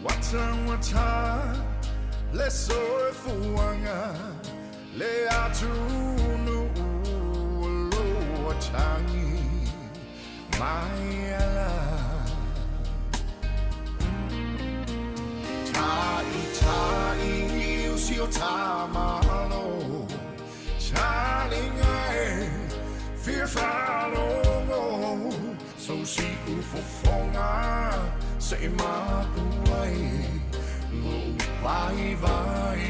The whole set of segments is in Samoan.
Ua le soifuaga le atunuu o lo o tagi mai ala. Ta'ita'i o si o tamalo, talinga e fia faalogo, so si ufofoga se i mapu ai lou vaivai.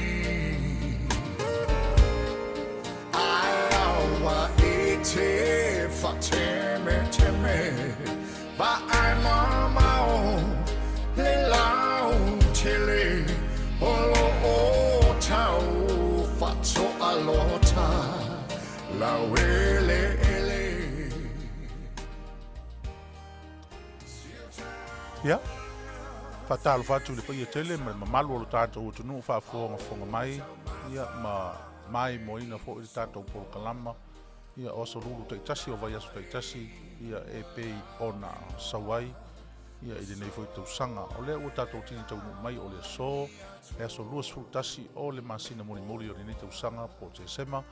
Ae aua e te faatemeteme, vaai mamao le lautele, o loo tau faatoalota laueleele. Ia, faatalofa atu i le paia tele ma le mamalu o lo tatou atunuu faafogafoga mai, ia ma maimoaina foi le tatou polokalama, ia o aso lulu taitasi o vaiaso taitasi, ia e pei ona sau ai ia i lenei foi tausaga. O lea ua tatou tini taunuu mai o le aso, le aso 21 o le masina mulimuli o lenei tausaga po o Tesema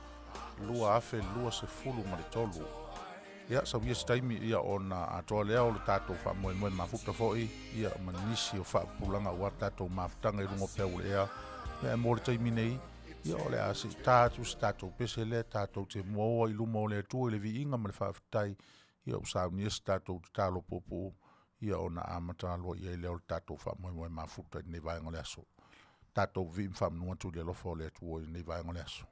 2023. Ia, sau ia se taimi ia ona atoa lea o le tatou faamoemoe mafuta foi ia ma nisi o faapupulaga aua le tatou mafutaga i luga o peau o le ea. Ia, e mo le taimi nei, ia o le a se'i ta atu se tatou pese lea tatou te muaoa i luma o le Atua i le viiga ma le faafetai, ia ua saunia se tatou tatalo puupuu, ia ona amata aloaia ai lea o le tatou faamoemoe mafuta i lenei vaega o le aso. Tatou vivii ma faamanu atu i le alofa o le Atua i lenei vaega o le aso.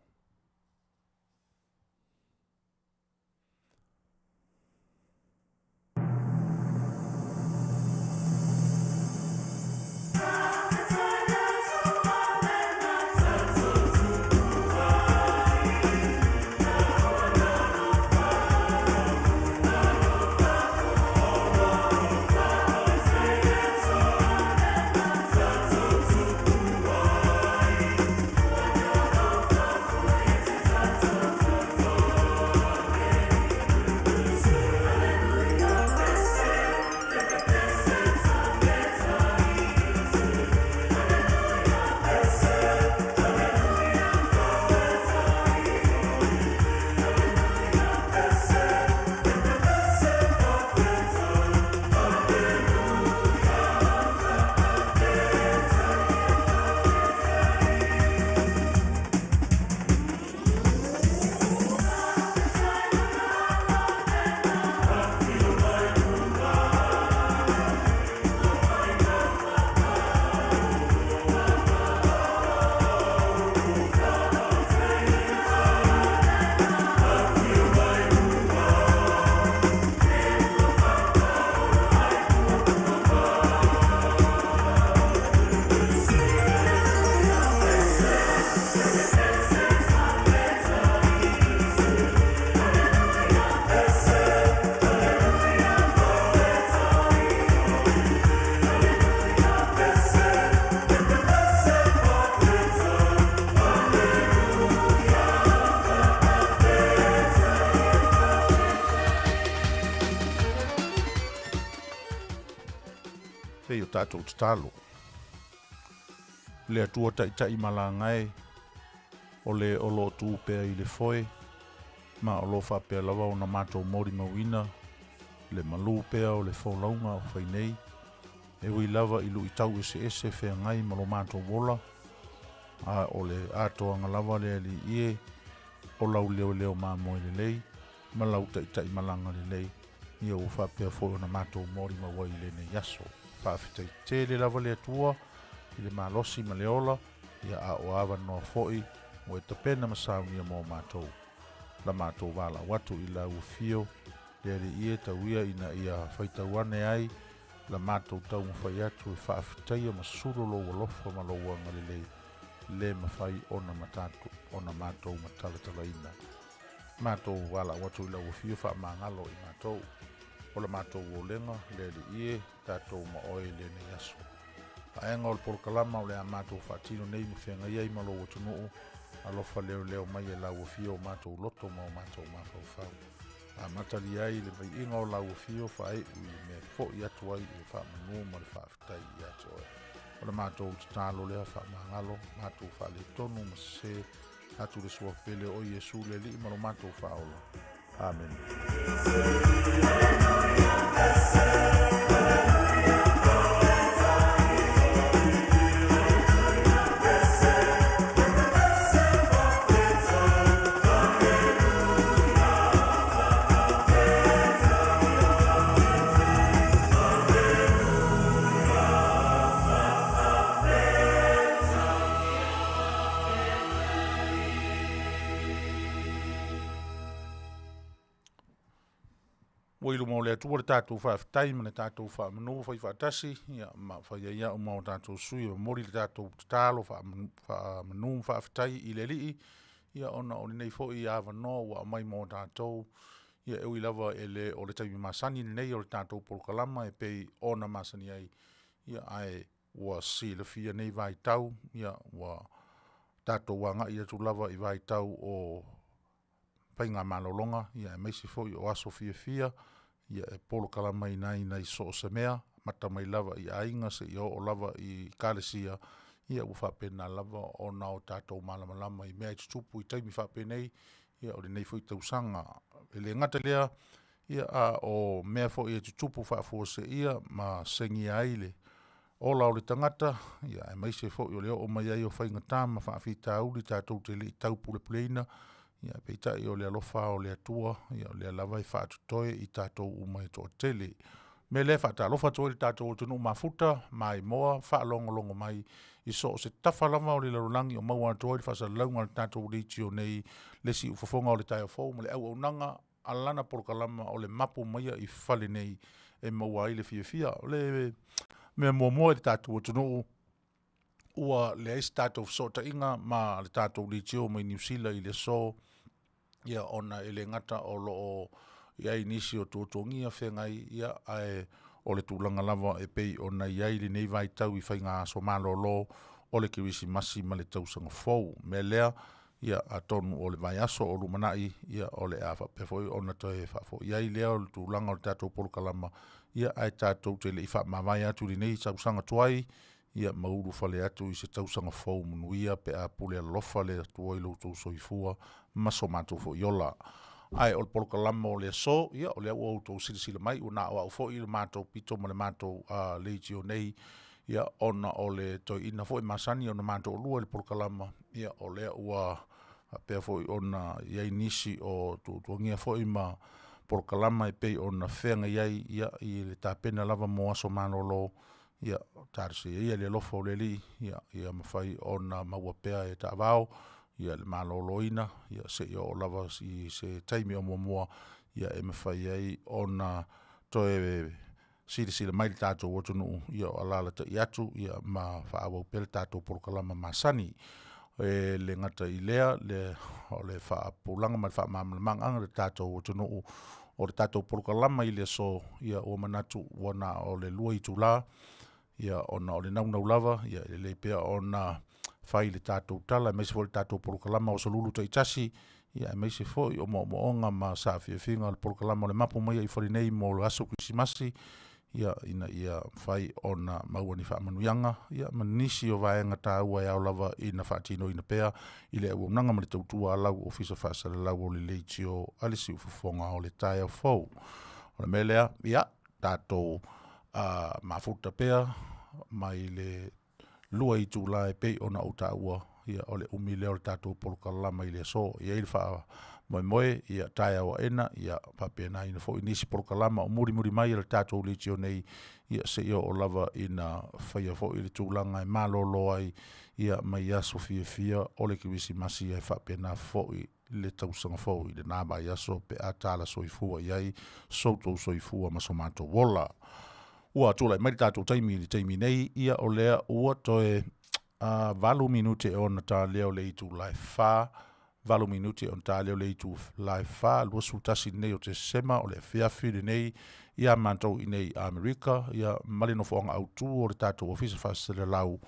Sei o tatou tatalo. Le Atua ta'ita'i malaga e, o le o lo o tu pea i le foe, ma o lo o faapea lava ona matou molimauina le malū pea o le folauga o fai nei, e ui lava i luitau eseese feagai ma lo matou ola, a o le atoaga lava le Alii e, o lau leoleo mamoe lelei, ma lau ta'ita'i malaga lelei, ia ua faapea foi ona matou molimau ai i lenei aso. Faafetai tele lava le Atua i le malosi ma le ola, ia a o avanoa foi ua e tapena ma saunia mo matou. La matou valaau atu i lau afio, le Alii e tauia ina ia faitau ane ai, la matou taumafai atu e faafetaia ma sulu lou alofa ma lou agalelei, le mafai ona matatu, ona matou matalatalaina. Matou valaau atu i lau afio faamagalo i matou. O la matou olega, le Alii e, tatou ma oe i lenei aso. Vaega o le polokalama o le a matou faatino nei ma feagai ai ma lou atunuu, alofa leoleo mai e lau afio o matou loto ma o matou mafaufau. Amatalia ai le vaiiga o lau afio faaiu i le mea fo'i atu ai i le faamanu ma le faafetai ia te oe. O le matou tatalo lea faamagalo matou faaletonu ma sesē atu i le Suafa Pele o Iesu le Alii ma lo matou Faaola. Amene. Ua i luma o le Atua le tatou faafetai ma le tatou faamanu ua fai faatasi, ia ma fai ai au ma o tatou sui e momoli le tatou tatalo faamanu ma faafetai i le Alii, ia ona o lenei foi avanoa ua aumai mo tatou. Ia e ui lava e le o le taimi masani lenei o le tatou polokalama e pei ona masani ai, ia ae ua silafia nei vaitau, ia ua tatou agai atu lava i vaitau o faigamalologa, aemaise foi o aso fiafia e polokalamaina ai i so o se mea, amata mai lava i aiga seia oo lava i Ekalesia, ia ua faapena lava ona o tatou malamalama i mea e tutupu i taimi faapenei, ia o lenei foi tausaga. E le gata i lea, ia a o mea foi e tutupu faafuaseia ma segia ai le ola o le tagata, ia aemaise foi o le oo mai ai o faigata ma faafitauli tatou te le i taupulepuleina, ia ae peitai o le alofa lava o le Atua o lea lava e faatotoe i tatou uma e toatele. O le mea lea e faatalofa atu ai i le tatou atunuu mafuta maimoa faalogologo mai i so o se tafa lava o le lalolagi o maua atu ai le faasalalauga a le tatou leitio nei, le siufofoga o le taeao fou ma le auaunaga a lana polokalama o le Mapu mai i fale nei e maua ai le fiafia. O le mea muamua i le tatou atunuu, ua leai se tatou fesootaiga ma le tatou leitio mai Niu Sila i le aso, ia ona e le gata o lo o i ai nisi o tuatuagia feagai, ia ae o le tulaga lava e pei ona i ai lenei vaitau i faigaaso malolo o le Kerisimasi ma le Tausaga Fou. O le mea lea, ia atonu o le vaiaso o lumanai o le a faapea foi ona toe faafoi ai lea o le tulaga o le tatou polokalama, ia ae tatou te le i faamavae atu i lenei tausaga tuai, ia ma ulufale atu i se tausaga fou manuia pe a pule alofa le Atua i lo outou soifua ma so matou foi ola. Ae o le polokalama o le aso, ia o lea ua outou silasila mai ua na o au foi le matou pito ma le matou leitio nei, ia ona o le toeaina foi e masani ona ma toalua i le polokalama, ia o lea ua faapea foi ona i ai nisi o tuatuagia foi ma polokalama e pei ona feagai ai i le tapena lava mo aso malolo. Ia talosia ia i le alofa o le Alii ia mafai ona maua pea e taavao le maloloina seia oo lava i se taimi o muamua e mafai ai ona toe silasila mai le tatou atunuu o alalatai atu ma faaauau pea le tatou polokalama masani. E le gata i lea o le faapupulaga ma le faamalamalamaga o le tatou atunuu o le tatou polokalama i le aso, ua manatu ua na o le 2 itula, ona o le naunau lava e lelei pea ona fai le tatou tala aemaise foi o le tatou polokalama o aso Lulu taitasi, aemaise foi o moomooga ma saafiafiaga o le polokalama o le Mapu mai i fale nei mo le aso Kerisimasi, ina ia mafai ona maua ni faamanuiaga ma nisi o vaega taua e ao lava ina faatinoina pea i le auaunaga ma le tautua a lau Ofisa Faasalalau o le Leitio a le Siufofoga o le Taeao Fou. O le mea lea, ia, tatou mafuta pea mai le 2 itula e pei ona ou taua, ia o le umi lea o le tatou polokalama i le aso. E i ai le faamoemoe, ia taeao aena ia faapenaina foi nisi polokalama o mulimuli mai a le tatou leitio nei, ia seia oo lava ina faia foi le tulaga e malolo ai mai aso fiafia o le Kerisimasi ae faapena foi le tausaga fou i lena vaiaso pe a tala soifua i ai so outou soifua ma so matou ola. Ua tulai mai le tatou taimi i le taimi nei, ia o lea ua toe 8 minute e ona talia o le itula e 4, 8 minute e ona talia o le itula e 4, 21 lenei o Tesema o le afiafi lenei ia matou i nei i Amerika, ia ma le nofoaga autu o le tatou Ofisa Faasalalau,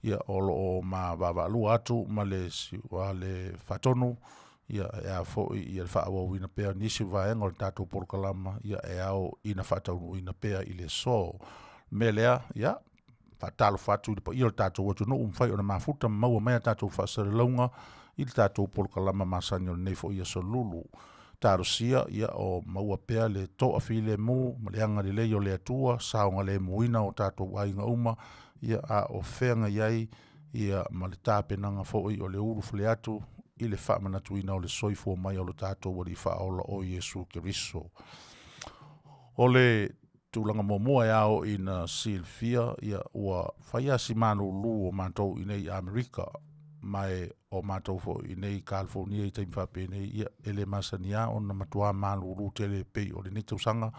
ia o lo o ma vaavaalua atu ma le faatonu, ia e a foi le faaauauina pea o nisi o vaega o le tatou polokalama, ia e ao ina faataunuuina pea i le aso. O le mea lea, ia, Faatalofa atu i le paia o le tatou atunuu ua mafai ona mafuta ma maua mai a tatou faasalalauga i le tatou polokalama masani o lenei foi aso Lulu. Talosia ia o maua pea le toafilemu ma le agalelei o le Atua, saogalemuina o tatou aiga uma, ia a o feagai ai ia ma le tapenaga foi o le ulufale atu i le faamanatuina o le soifua mai o lo tatou Alii Faaola o Iesu Keriso. O le tulaga muamua e ao ina silafia, ia ua fai lava si malulu o matou i inei i Amerika, ma e o matou foi i inei i Kalifonia i taimi faapenei, ia e le masani lava ona matua malulu tele e pei o lenei tausaga,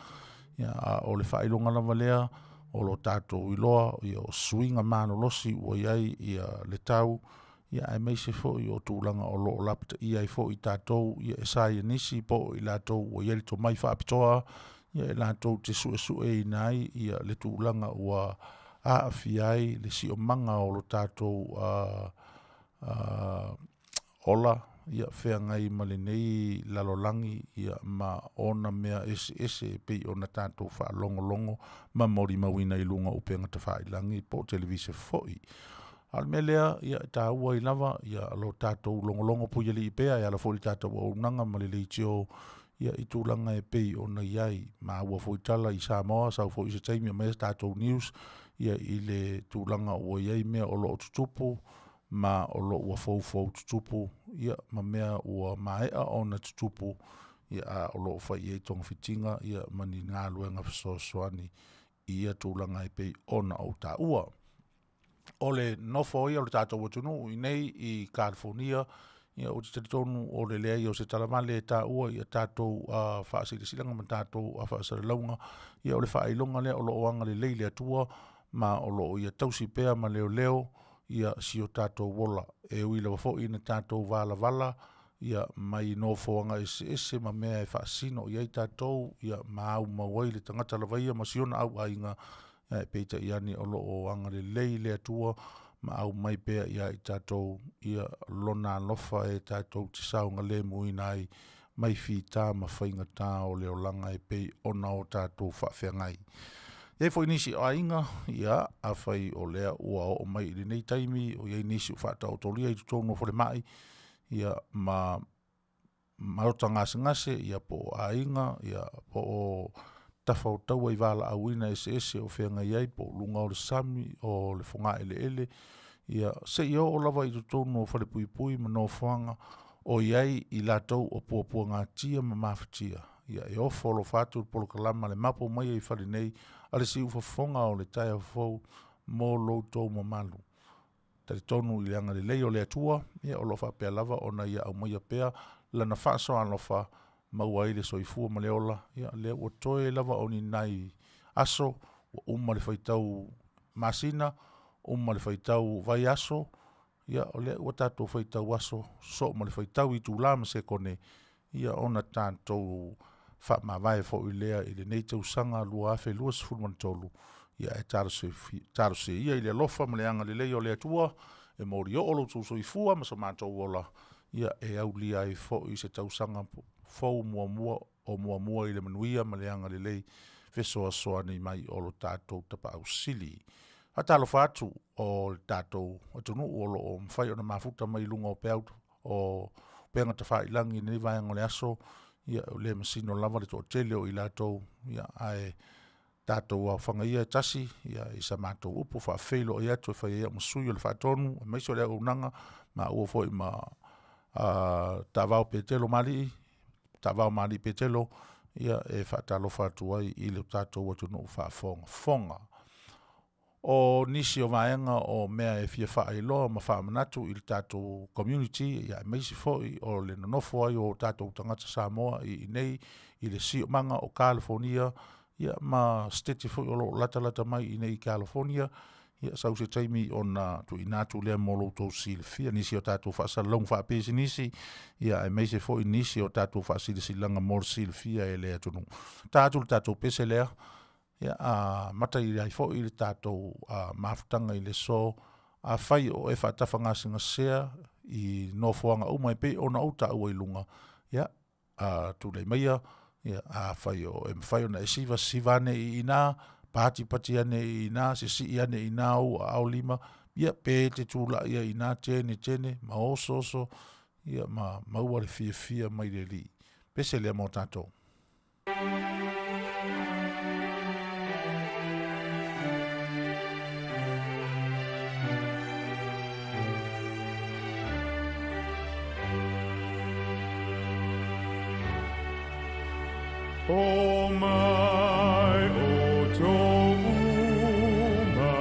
ia a o le faailoga lava lea o lo tatou iloa o suiga malolosi ua i ai le tau, aemaise foi o tulaga o lo o lapataia ai foi tatou e saienisi po o i latou ua i ai le tomai faapitoa e latou te suesueina ai le tulaga ua aafia ai le siomaga o lo tatou ola feagai ma lenei lalolagi ma ona mea eseese e pei ona tatou faalogologo ma molimauina i luga o upega tafailagi po o televise foi. A o le mea lea, e taua ai lava lo tatou logologo puialii pea e ala foi i le tatou auaunaga ma le leitio i tulaga e pei ona i ai. Maua foi tala i Samoa, sau foi se taimi aumai ai tatou news i le tulaga ua i ai mea o lo o tutupu ma o lo o ua foufou tutupu ma mea ua maea ona tutupu, a o lo o fai i ai togafitiga ma ni galuega fesoasoani i ia tulaga e pei ona ou taua. O le nofo ia o le tatou atunuu i inei i Kalifonia, ou te talitonu o le leai o se talavale e taua i a tatou faasilasilaga ma tatou faasalalauga, o le faailoga lea o lo o agalelei le Atua ma o lo o ia tausi pea ma leoleo si o tatou ola. E ui lava foi ina tatou valavala mai nofoaga eseese ma mea e faasino i ai tatou ma aumau ai le tagata lava ia ma si ona auaiga, ae peitai ane o lo o agalelei le Atua ma aumai pea ia i tatou lona alofa e tatou te saogalemuina ai mai fita ma faigata o le olaga e pei ona o tatou faafeagai. E i ai foi nisi o aiga, afai o lea ua oo mai i lenei taimi o i ai nisi ua faataotolia i totonu o falemai ma maota gasegase po o aiga po o tafa o taua i valaauina eseese o feagai ai po o luga o le sami o le fogaeleele, seia oo lava i totonu o falepuipui ma nofoaga o i ai i latou o puapuagatia ma mafatia. E ofo alofa atu le polokalama le mapu mai ai i fale nei a le siufofoga o le taeao fou mo lo outou mamalu. Talitonu i le agalelei o le Atua, o lo o faapea lava ona ia aumaia pea lana faasoa alofa maua ai le soifua ma le ola. Lea ua toe lava o ni nai aso ua uma le faitau masina, uma le faitau vaiaso, o lea ua tatou faitau aso sosoo ma le faitau itula ma sekone, ona tatou faamavae foi lea i lenei tausaga 2023. Ae talosia ia i le alofa ma le agalelei o le Atua e molioo lo outou soifua ma so matou ola e aulia ai foi se tausaga fou muamua o muamua i le manuia ma le agalelei fesoasoani mai o lo tatou Tapaau Sili. E faatalofa atu o le tatou atunuu o lo o mafai ona mafuta mai i luga o peau o upega tafailagi i lenei vaega o le aso, e le masino lava le toatele o i latou, ae tatou aofaga ia e tasi i sa matou upu faafeiloai atu e fai ai au ma sui o le Faatonu aemaise o le auaunaga, maua foi ma Taavao Petelo Malii, Taavao Malii Petelo, e faatalofa atu ai i le tatou atunuu faafogafoga. O nisi o vaega o mea e fia faailoa ma faamanatu i le tatou community aemaise foi o le nonofo ai o tatou tagata Samoa i inei i le siosiomaga o Kalifonia ma setete foi o lo o latalata mai i inei i Kalifonia, sau se taimi ona tuuina atu lea mo lo outou silafia, nisi o tatou faasalalauga faapisinisi aemaise foi nisi o tatou faasilasilaga mo le silafia e le atunuu. Ta atu le tatou pese lea, amata ai foi le tatou mafutaga i le aso. Afai o e faatafagasegase i nofoaga uma e pei ona ou taua i luga, tulai maia, afai o e mafai ona e siva, siva ane i ina. patipati ane i ina, sisii ane i ina ou aao lima, ia pe te tula'i ai i ina tenetene ma osooso, ia ma maua le fiafia mai le Alii. Pese lea mo tatou. O mai outou uma,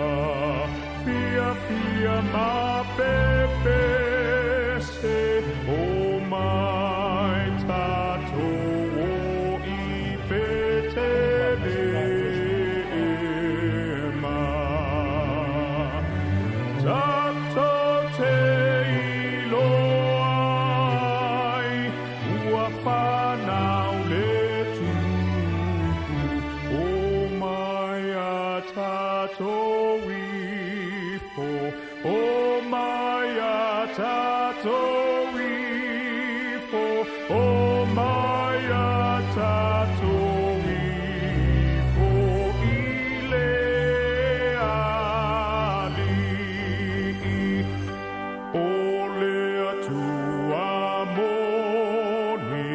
fiafia ma pepese, o mai tatou o i Petelema. Tatou te iloa ai, ua fanau le tupu, o mai a tatou ifo, o mai a tatou ifo, o mai a tatou ifo i le Alii. O le Atua moni,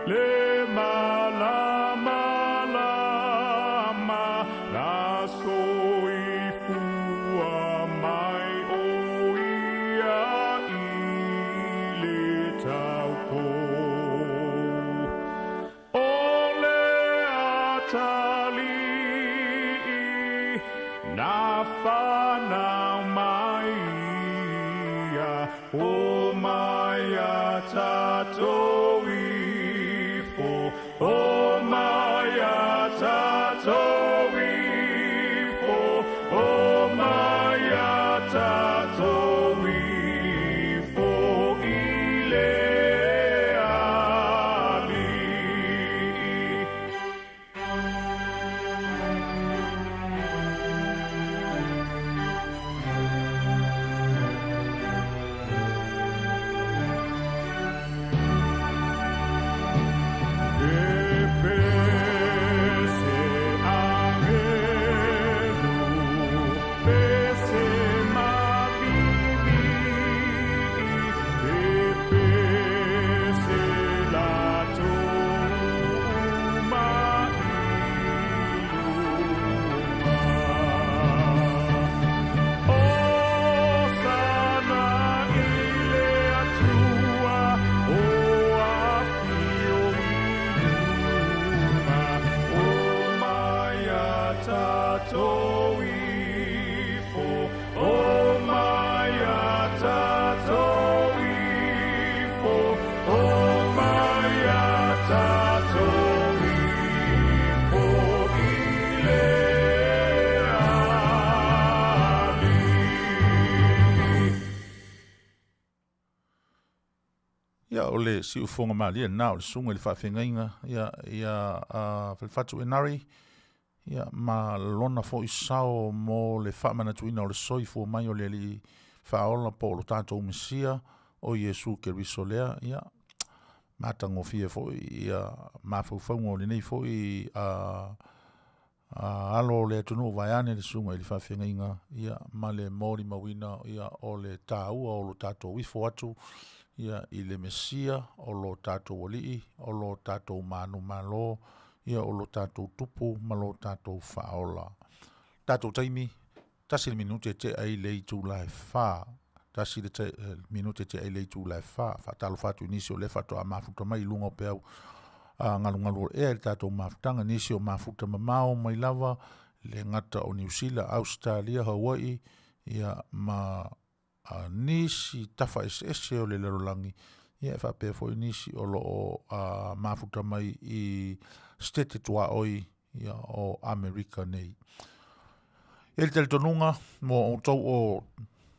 le malamalama, na soifua mai o ia i le taupo. O le Atalii, na whanau mai ia, o mai a tatou ifo, o mai a tatou ifo, o mai a tatou ifo i le Alii. Pese angelu, pese mavivi, pese latou ma iluma. Osana i le Atua, o afio i luma, o mai a tatou ifo, o mai a tatou ifo, o mai a tatou ifo i le Alii. Ia, o le siufoga malie na o le susuga i le faafeagaiga, ia, ia, Falefatu Enari, ia, ma lona fo'i sao mo le faamanatuina o le soifua mai o le Alii faaola po o lo tatou Mesia o Iesu Keriso lea, ia, matagofie fo'i ia mafaufauga o lenei fo'i alo o le atunuu vaeane le susuga i le faafeagaiga, ia, ma le molimauina, ia, o le taua o lo tatou ifo atu, ia, i le Mesia o lo tatou Alii, o lo tatou manumalo, ia, o lo tatou tupu ma lo tatou faaola. Tatou taimi, 1 le minute te ai le itula e 4. 1 le minute te ai le itula e 4. Faatalofa atu i nisi o le faatoa mafuta mai i luga o peau, galugalu o ea i le tatou mafutaga, nisi o mafuta mamao mai lava, le gata o Niu Sila, Australia, Hawaii, ia, ma, nisi tafa eseese o le lalolagi, ia, e faapea foi nisi o lo o, mafuta mai i stete tuaoi, ia, o Amerika nei. E le talitonuga mo outou o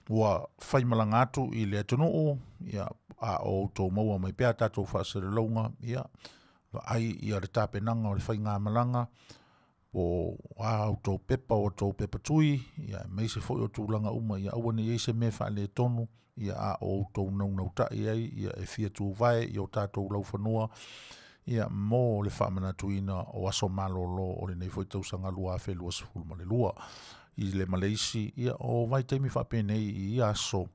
ua faimalaga atu i le atunuu, ia, a o outou maua mai pea tatou faasalalauga, ia, vaai ia le tapenaga o le faigamalaga, po o a outou pepa o outou pepa tui, ia, aemaise foi o tulaga uma, ia aua ne i ai se mea faaletonu, ia, a o outou naunautai ai, ia, e fia tuvae i o tatou laufanua, ia mo le faamanatuina o aso malōlō o lenei foi tausaga 2022 i le ma le isi ia o vaitaimi faapenei i ia aso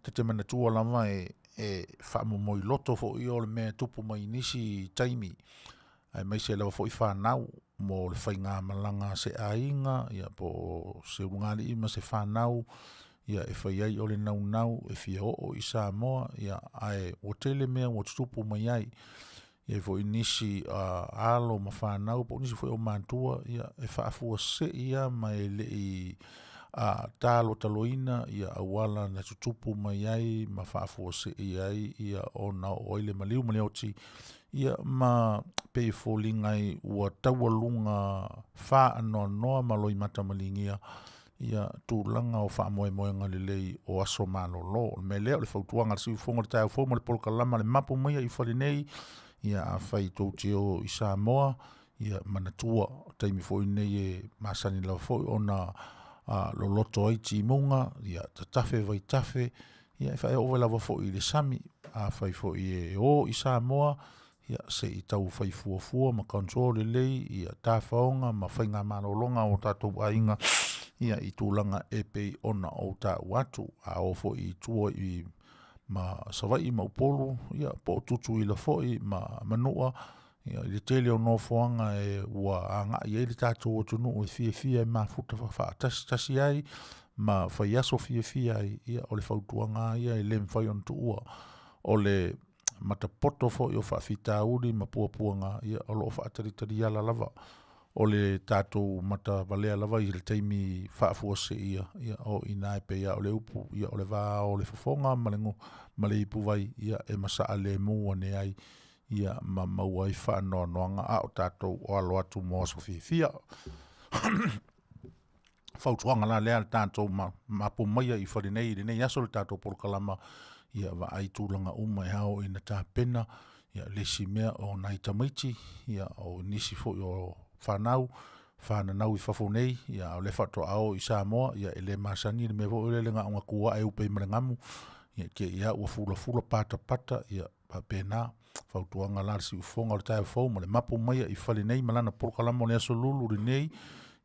ta te manatua lava e faamomoiloto foi ia o le mea e tupu mai i nisi taimi aemaise lava foi fanau mo le faigamalaga a se aiga ia po o se ulugalii ma se fanau ia e fai ai o le naunau e fia oo i Samoa ia ae ua tele mea ua tutupu mai ai. E i ai foi nisi alo ma fanau po o nisi foi o matua ia e faafuasei lava ma e lei talotaloina ia auala na tutupu mai ai ma faafuasei ai ia ona oo ai le maliu ma le oti ia ma pei e foliga ai ua taualuga faanoanoa ma loimata maligia ia tulaga o faamoemoega lelei o aso malōlō. O le mea lea o le fautuaga a le siufofoga o le taeao fou ma le polokalama le mapu maia i fale nei, ia afai tou te o i Samoa, ia manatua o taimi foi nei e masani lava foi ona loloto ai timuga, ia tatafe vaitafe, ia e faaee lava foi i le sami. Afai foi e o i Samoa, ia se i tau fai fuafua ma control lelei ia tafaoga ma faiga malologa o tatou aiga ia i tulaga e pei ona ou taua atu. A o foi i tua i ma Savaii ma Upolu, ia po o Tutuila foi ma Manua, ia i le tele o nofoaga e ua agai ai le tatou atunuu e fiafia e mafuta faatasitasi ai ma faiaso fiafia ai, ia o le fautuaga lava ia e le mafai ona tuua. O le matapoto foi o faafitauli ma puapuaga, ia o loo faatalitali ala lava. O le tatou matavalea lava i le taimi faafuaseia, ia o i ina e pei lava o le upu, ia o le va o le fofoga ma le ma le ipuvai, ia e masaa lemu ane ai, ia ma maua ai faanoanoaga a o tatou o alo atu mo aso fiafia. Fautuaga la lea a le tatou mapu maia i fale nei i lenei aso le tatou polokalama, ia vaai tulaga uma e ao ina tapena, ia le isi mea o nai tamaiti, ia o nisi foi o fanau fananau i fafo nei, ia a o lea faatoa oo i Samoa, ia e le masani le mea foi lele na ona tu ae upe ai ma le gamu, ia te i lava ua fulafula patapata, ia faapena. Fautuaga la a le siufofoga o le taeao fou ma le mapu maia i fale nei ma lana polokalama o le Aso Lulu lenei,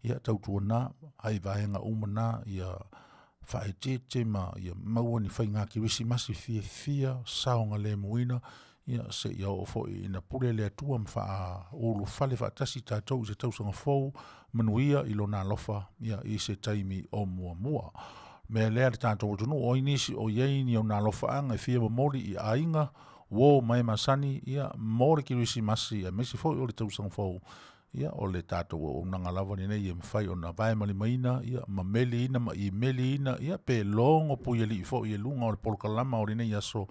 ia tautuana ai vaega uma na ia faaeteete ma ia maua ni faiga kerisimasi fiafia saogalemuina, ia seia oo foi ina pule le Atua ma faaulufale faatasi tatou i se tausaga fou manuia i lona alofa ia i se taimi o muamua. Mea lea le tatou atunuu o ai nisi o i ai ni ona alofaaga e fia momoli i aiga uō ma e masani ia mo le kerisimasi aemaise foi o le tausaga fou, ia o le tatou auaunaga lava lenei e mafai ona vaemalimaina ia ma meliina ma imeliina ia pe logo puialii foi e luga o le polokalama o lenei aso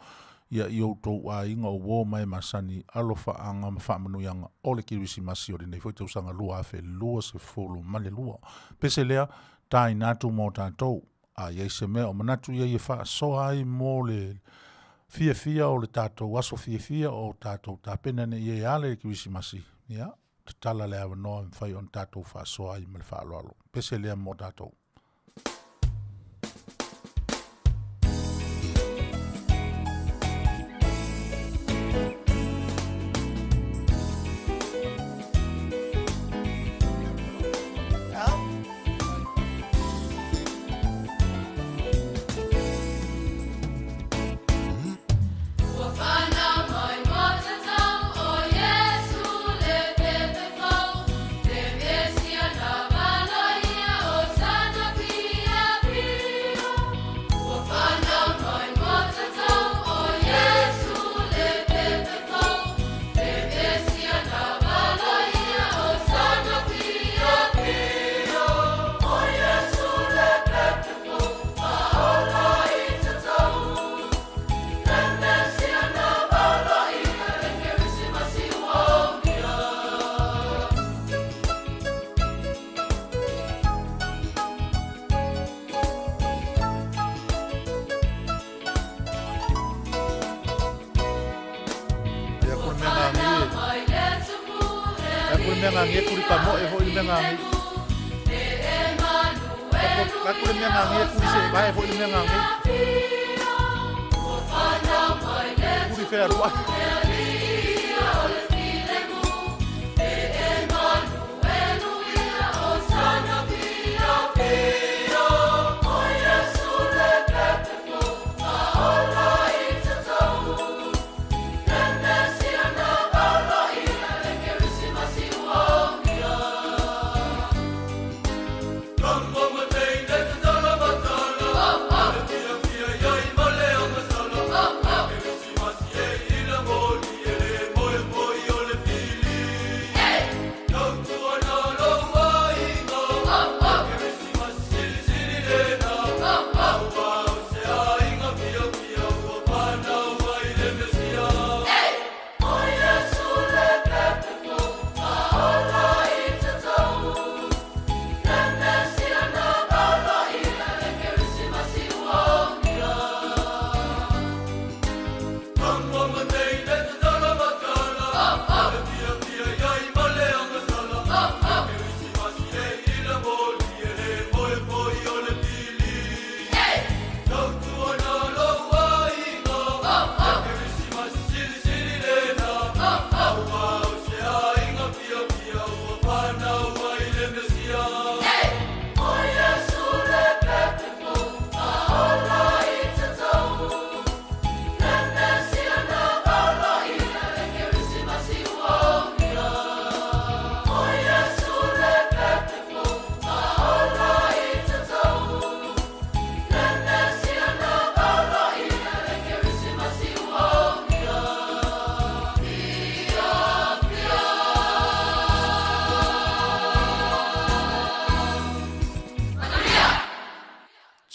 ia i outou aiga o uō ma e masani alofaaga ma faamanuiaga o le kerisimasi o lenei foi tausaga 2022. Pese lea taina atu mo tatou a i ai se mea o manatu ia e faasoa ai mo le fiafia o le tatou aso fiafia o tatou tapena nei e ala i le kerisimasi, ia tatala le avanoa e mafai ona tatou faasoa ai ma le faaaloalo. Pese lea mo tatou. Ua fanau mai mo tatau o Iesu le pepe fou, le Mesia na valoia o sana pia pia. Ua fanau mai mo tatau o Iesu le pepe fou, le Mesia na valoia o sana pia pia. O Iesu le pepe fou, paola i tatau. Le Mesia na valoia, le Kerisimasi ua omia. Ia ku le mea gagi e. Ia ku le mea gagi e kuli pamoe foi le mea gagi. Ia ku le mea gagi e kuli seevae foi le mea gagi. Kuli fealuai.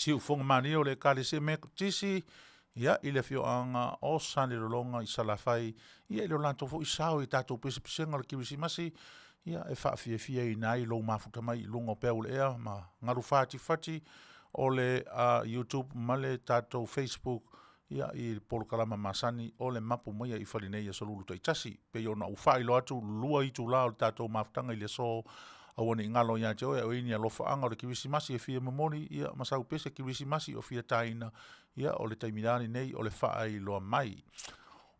Siufofoga malie o le Ekalesia Metotisi, ia, i le afioaga o Salelologa i Salafai, ia i lo latou foi sao i tatou pesepesega o le Kerisimasi, ia e faafiafiaina ai lou mafuta mai i luga o peau o le ea ma galu fatifati o le YouTube ma le tatou Facebook, ia i le polokalama masani o le Mapu mai i fale nei i aso Lulu taitasi. E pei ona ou faailoa atu, 2 itula o le tatou mafutaga i le aso, aua ne i galo ia te oe a o i ai ni alofaaga o le Kerisimasi e fia momoli, ia ma sau pese Kerisimasi o fia taina, ia o le taimi lava lenei o le faailoa mai.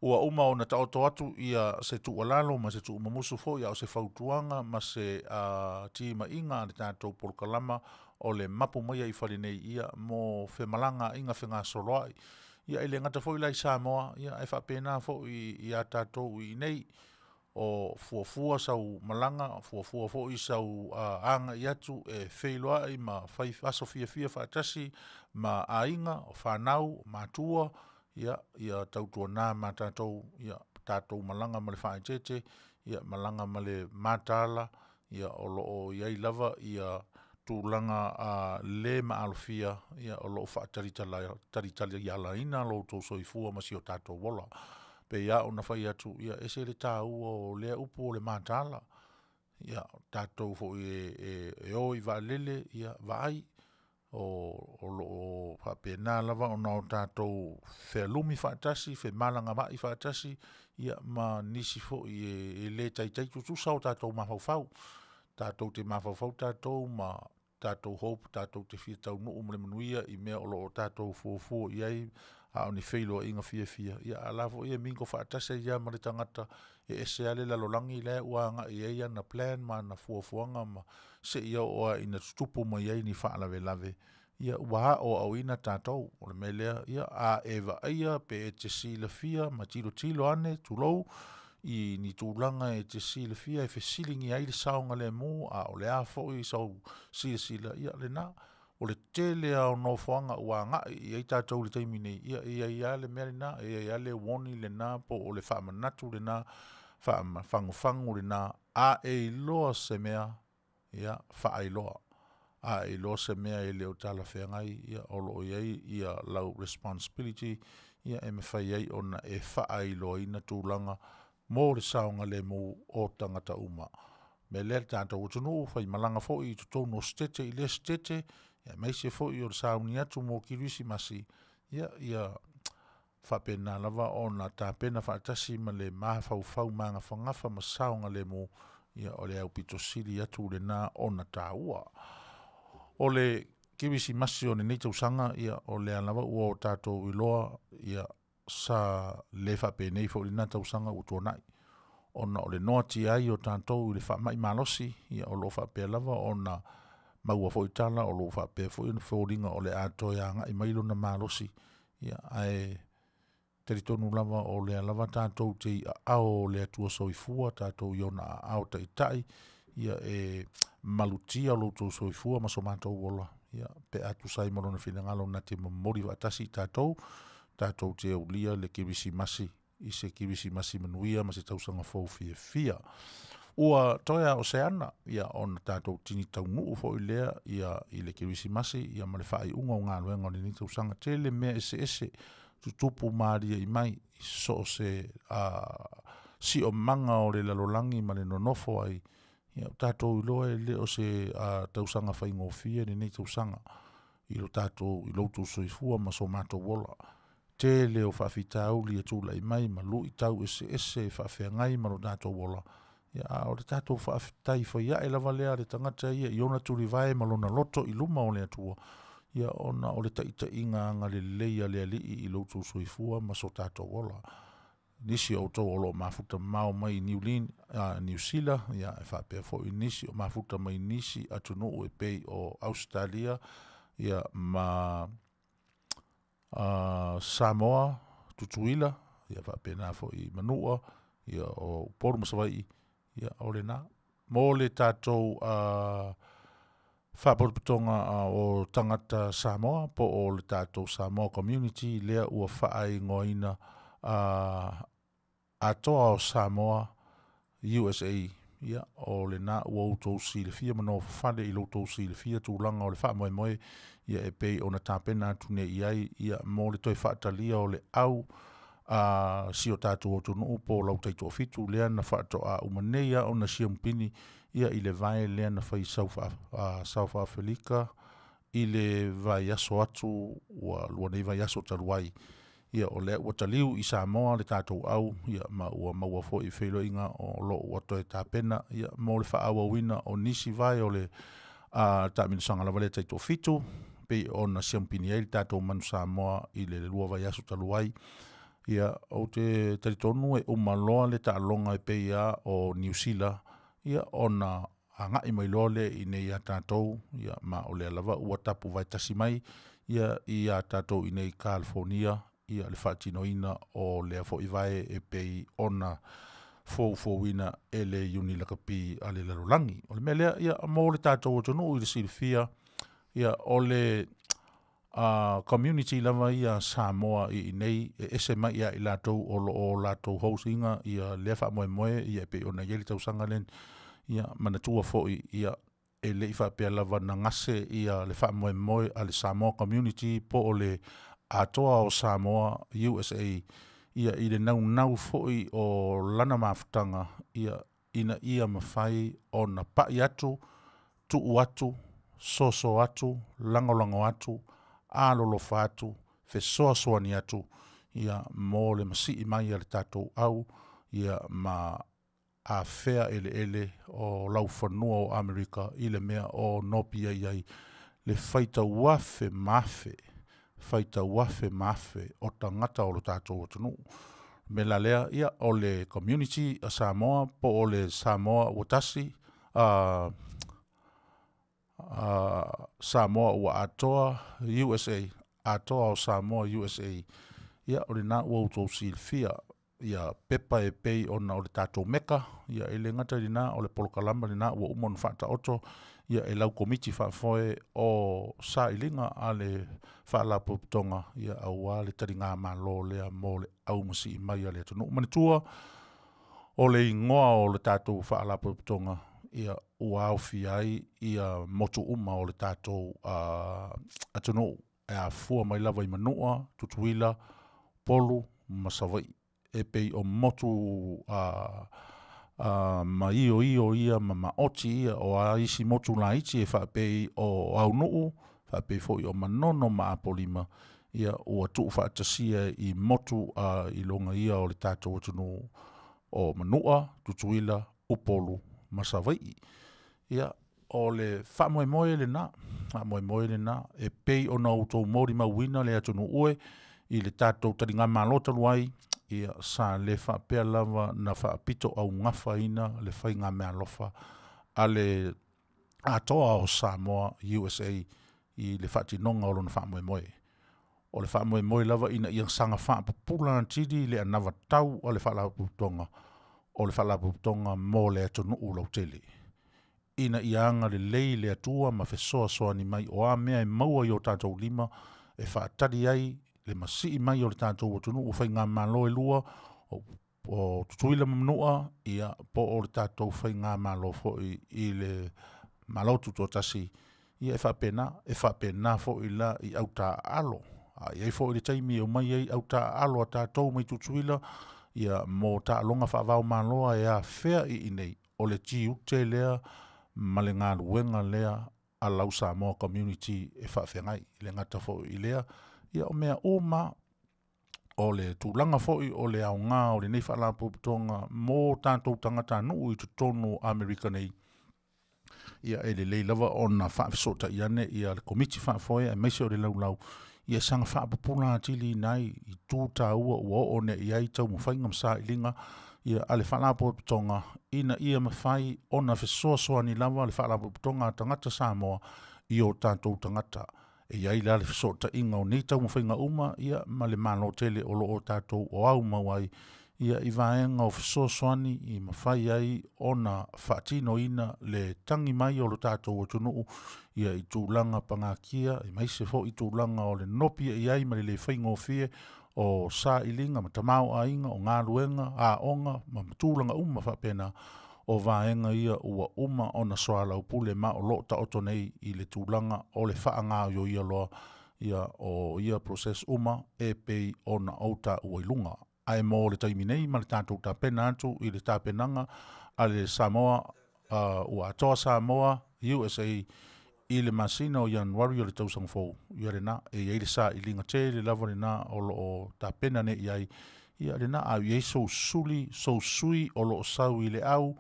Ua uma ona taoto atu ia se tuualalo ma se tuumumusu foi a o se fautuaga ma se timaiga a le tatou polokalama o le Mapu mai i fale nei ia mo femalagaaiga fegasoloai. Ia e le gata foi la i Samoa, ia ae faapena foi ia tatou i inei. O fuafua sau malaga, fuafua foi sau agai atu e feiloai ma fai aso fiafia faatasi ma aiga, o fanau, o matua, ia tautuana ma tatou ia tatou malaga ma le faaeteete, ia malaga ma le mataala, ia o lo o i ai lava ia tulaga le maalofia o lo o faatalitalialaina lo outou soifua ma si o tatou ola. E pei lava ona fai atu, e ese le taua o lea upu o le mataala. Ia, o tatou foi e o i vaalele, ia vaai, o lo o faapena lava ona tatou fealumi faatasi, femalagaai faatasi, ia ma nisi foi e le taitai tutusa o tatou mafaufau. Tatou te mafaufau tatou ma tatou hope tatou te fia taunuu ma le manuia i mea o lo o tatou fuafua i ai, a o ni feiloaiga fiafia, a o la e foi e mingle faatasi ai lava ma le tagata e ese lava le lalolagi la ua agai i ai ana plan ma ana fuafuaga ma seia oo lava ina tutupu mai ai ni faalavelave, ia ua aoaoina tatou. O le mea lea, ia a e vaaia pe e te silafia ma tilotilo ane, tulou, i ni tulaga e te silafia e fesiligia ai le saogalemu a o le a foi sau silasila, ia o lena. O le tele lava o nofoaga ua agai i ai tatou i le taimi nei, ia e i ai lava le mea lena, e i ai lava le warning lena po o le faamanatu lena, faafagufagu lena. A e iloa se mea, ia faailoa. A e iloa se mea e le o talafeagai, ia o lo o i ai lau responsibility e mafai ai ona e faailoaina tulaga mo le saogalemu o tagata uma. O le mea lea le tatou atunuu, faimalaga foi i totonu o Setete i lea Setete, aemaise foi o le sauni atu mo Kerisimasi, ia faapena lava ona tapena faatasi ma le mafaufau magafagafa ma saogalemu, ia o le aupito sili atu lena ona taua. O le Kerisimasi o lenei tausaga, ia o lea lava ua tatou iloa, ia sa le faapenei foi lena tausaga ua tuanai ona o le noatia ai o tatou i le faamai malosi, ia o lo o faapea lava ona maua foi tala o lo o faapea foi ona foliga o le a toe agai mai lona malosi, ae talitonu lava o lea lava tatou te i aao o le Atua Soifua, tatou i ona aao taitai, ia e malutia lo outou soifua ma so matou ola, ia pe a tusa ai ma lona finagalo na te momoli faatasi i tatou, tatou te aulia le Kerisimasi i se Kerisimasi manuia ma se tausaga fou fiafia. Ua toe lava o se ana ona tatou tini taunuu foi lea i le Kerisimasi ia ma le faaiuga o galuega o lenei tausaga. Tele mea eseese tutupu ma aliae mai i so o se siomaga o le lalolagi ma le nonofo ai, ia ua tatou iloa e le o se tausaga faigofie lenei tausaga i lo outou soifua ma so matou ola. Tele o faafitauli e tulai mai ma luitau eseese e faafeagai ma lo tatou ola, a o le tatou faafetai faiae lava lea a le tagata ia i ona tulivae ma lona loto i luma o le Atua, ia ona o le taitaiga agalelei a le Alii i lo outou soifua ma so tatou ola. Nisi o outou o lo o mafuta mamao mai i Niu Sila, e faapea foi nisi o mafuta mai nisi atunuu e pei o Ausetalia ma Samoa, Tutuila, ia faapena foi i Manua, ia o Upolu ma Savaii, ia o lena. Mo le tatou Faalapotopotoga o Tagata Samoa po o le tatou Samoa Community lea ua faaigoaina Atoa o Samoa USA. Ia, o lena ua outou silafia ma nofofale i lo outou silafia tulaga o le faamoemoe, ia e pei ona tapena atu nei i ai, ia mo le toe faatalia o le au a si o tatou atunuu po o lau taitoafitu lea na faatoa uma nei lava ona siamupini ia i le vae lea na fai i South Afelika i le vaiaso atu ua lua nei vaiaso talu ai. Ia o lea ua taliu i Samoa le tatou au, ia ma ua maua foi i feiloaiga o lo o ua toe tapena ia mo le faaauauina o nisi vae o le taamilosaga lava lea taitoafitu pei ona siamupini ai le tatou Manu Samoa i le 2 vaiaso talu ai. Ia, ou te talitonu e uma loa le taaloga e pei lava o Niu Sila, ia ona agai mai loa lea i inei ia tatou, ia ma o lea lava ua tapuvae tasi mai ia ia tatou i inei i Kalifonia ia le faatinoina o lea foi vae e pei ona foufouina e le Iuni Lakapi a le Lalolagi. O le mea lea, ia mo le tatou atunuu i le silafia, ia o le community lava ia a Samoa i inei e ese mai ia i latou o lo o latou host ina lea faamoemoe e pei ona i ai le tausaga lea. Ia manatua foi e le i faapea lava na gase le faamoemoe a le Samoa Community po o le Atoa o Samoa USA i le naunau foi o lana mafutaga ina ia mafai ona pai atu, tuu atu, soso atu, lagolago atu, alolofa atu, fesoasoani atu mo le masii mai a le tatou au ma afea eleele o laufanua o Amerika i le mea o nopiai ai le faitau afe ma afe, faitau afe ma afe o tagata o le tatou atunuu. O le mea la lea, ia, o le community a Samoa po o le Samoa ua tasi, Samoa ua Atoa USA, Atoa o Samoa USA, ia o lena ua outou silafia pepa e pei ona o le tatou Meka, e le gata i lena o le polokalama lena ua uma ona faataoto e lau Komiti Faafoe o sailiga a le Faalapotopotoga aua le taligamalo lea mo le aumasii mai a le atunuu. Manatua, o le igoa o le tatou Faalapotopotoga ua aofia ai motu uma o le tatou atunuu e afua mai lava i Manua, Tutuila, Upolu ma Savaii. E pei o motu maioio ia ma maoti ia, o a isi motu laiti e faapei o Aunu'u, faapei foi o Manono ma Apolima, ua tuufaatasia i motu i luga ia o le tatou atunuu o Manua, Tutuila, Upolu ma Savaii. Ia, o le faamoemoe lena, faamoemoe lena e pei ona outou molimauina le atunuu e i le tatou taligamalo talu ai, ia sa le faapea lava ona faapitoaugafaina le faigameaalofa a le Atoa o Samoa USA i le faatinoga o lona faamoemoe. O le faamoemoe lava ina ia saga faapupula atili le anavatau a le Faalapotopotoga, o le Faalapotopotoga mo le atunuu lautele, ina ia agalelei le Atua ma fesoasoani mai, o a mea e maua i o tatou lima e faatali ai le masii mai o le tatou atunuu o faigamalo e lua, o Tutuila ma Manua, po o le tatou faigamalo foi i le Malo Tutoatasi, ia e faapena. E faapena foi la i autaaalo, a i ai foi le taimi e omai ai autaaalo a tatou mai Tutuila mo taaloga faava-o-Malo e afea i inei, o le tiute lea ma le galuega lea a lau Samoa Community e faafeagai. E le gata foi i lea, o mea uma lava. O le tulaga foi o le aoga o lenei Faalapotopotoga mo tatou tagatanuu i totonu o Amerika nei, ia e lelei lava ona faafesootai ane le Komiti Faafoe aemaise o le laulau ia saga faapupula atili ai itu taua ua oo nei i ai taumafaiga ma sailiga a le Faalapotopotoga ina ia mafai ona fesoasoani lava le Faalapotopotoga a Tagata Samoa i o tatou tagata. E i ai la le fesootaiga o nei taumafaiga uma ma le Malo tele o lo o tatou oaumau ai i vaega o fesoasoani i mafai ai ona faatinoina le tagi mai o le tatou atunuu i tulaga pagatia, aemaise foi tulaga o le nopiai ai ma le le faigofie o sailiga ma tamaoaiga, o galuega, aoga ma tulaga uma faapena. o vaega ia ua uma ona soalaupule ma o loo taoto nei i le tulaga o le faagaoioia loa ia o ia process uma e pei ona ou taua i luga. Ae mo le taimi nei ma le tatou tapena atu i le tapenaga a le Samoa ua atoa Samoa USA i le masina o Ianuari o le tausaga fou, ia lena e i ai le sailiga tele lava lena o loo tapena nei i ai ia lena. A i ai sou suli, sou sui o loo sau i le au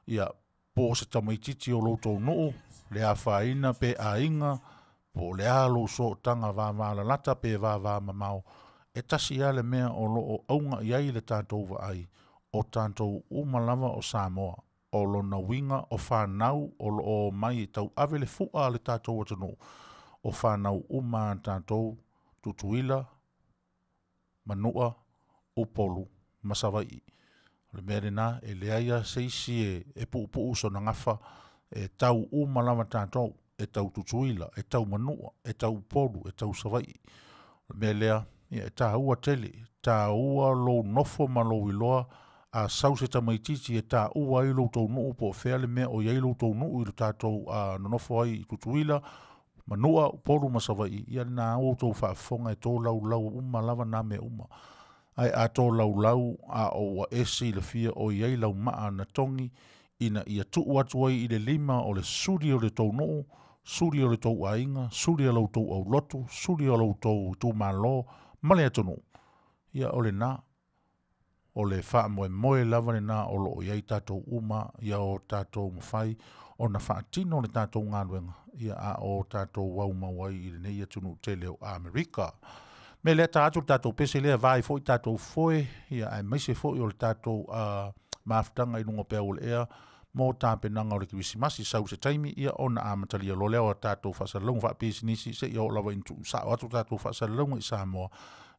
ia po o se tamaititi o lo outou nuu le afaina pe aiga po o le a lou sootaga vavalalata pe vavamamao, e tasi lava le mea o loo auga i ai le tatou vaai o tatou uma lava o Samoa. O lona uiga o fanau o loo omai e tauave le fua a le tatou atunuu, o fanau uma a tatou, Tutuila, Manua, Upolu ma Savaii. O le mea lena e leai lava se isi e puupuu sona gafa, e tau uma lava tatou, e tau Tutuila, e tau Manua, e tau Upolu, e tau Savaii. O le mea lea ia e taua tele, taua lou nofo ma lou iloa a sau se tamaititi e taua ai lo outou nuu po o fea le mea o i ai lo outou nuu i le tatou nonofo ai i Tutuila, Manua, Upolu ma Savaii, ia lena ua outou faafofoga e tolaulau uma lava na mea uma. Ae a tolaulau a o ua e silafia o i ai lau maa na togi ina ia tuu atu ai i le lima o le suli o le tou nuu, suli o le tou aiga, suli o la outou aulotu, suli o lo outou itumalo ma le atunuu, ia o lena, o le faamoemoe lava lena o loo i ai tatou uma ia o tatou mafai ona faatino le tatou galuega ia a o tatou aumau ai i lenei atunuu tele o Amerika. Mea lea ta atu le tatou pese lea va ai foi tatou foe ia aemaise foi o le tatou mafutaga i luga o peau o le ea mo tapenaga o le Kerisimasi. Sau se taimi ia ona amatalia loa lea o tatou faasalalauga faapisinisi seia oo lava ina tuusao atu tatou faasalalauga i Samoa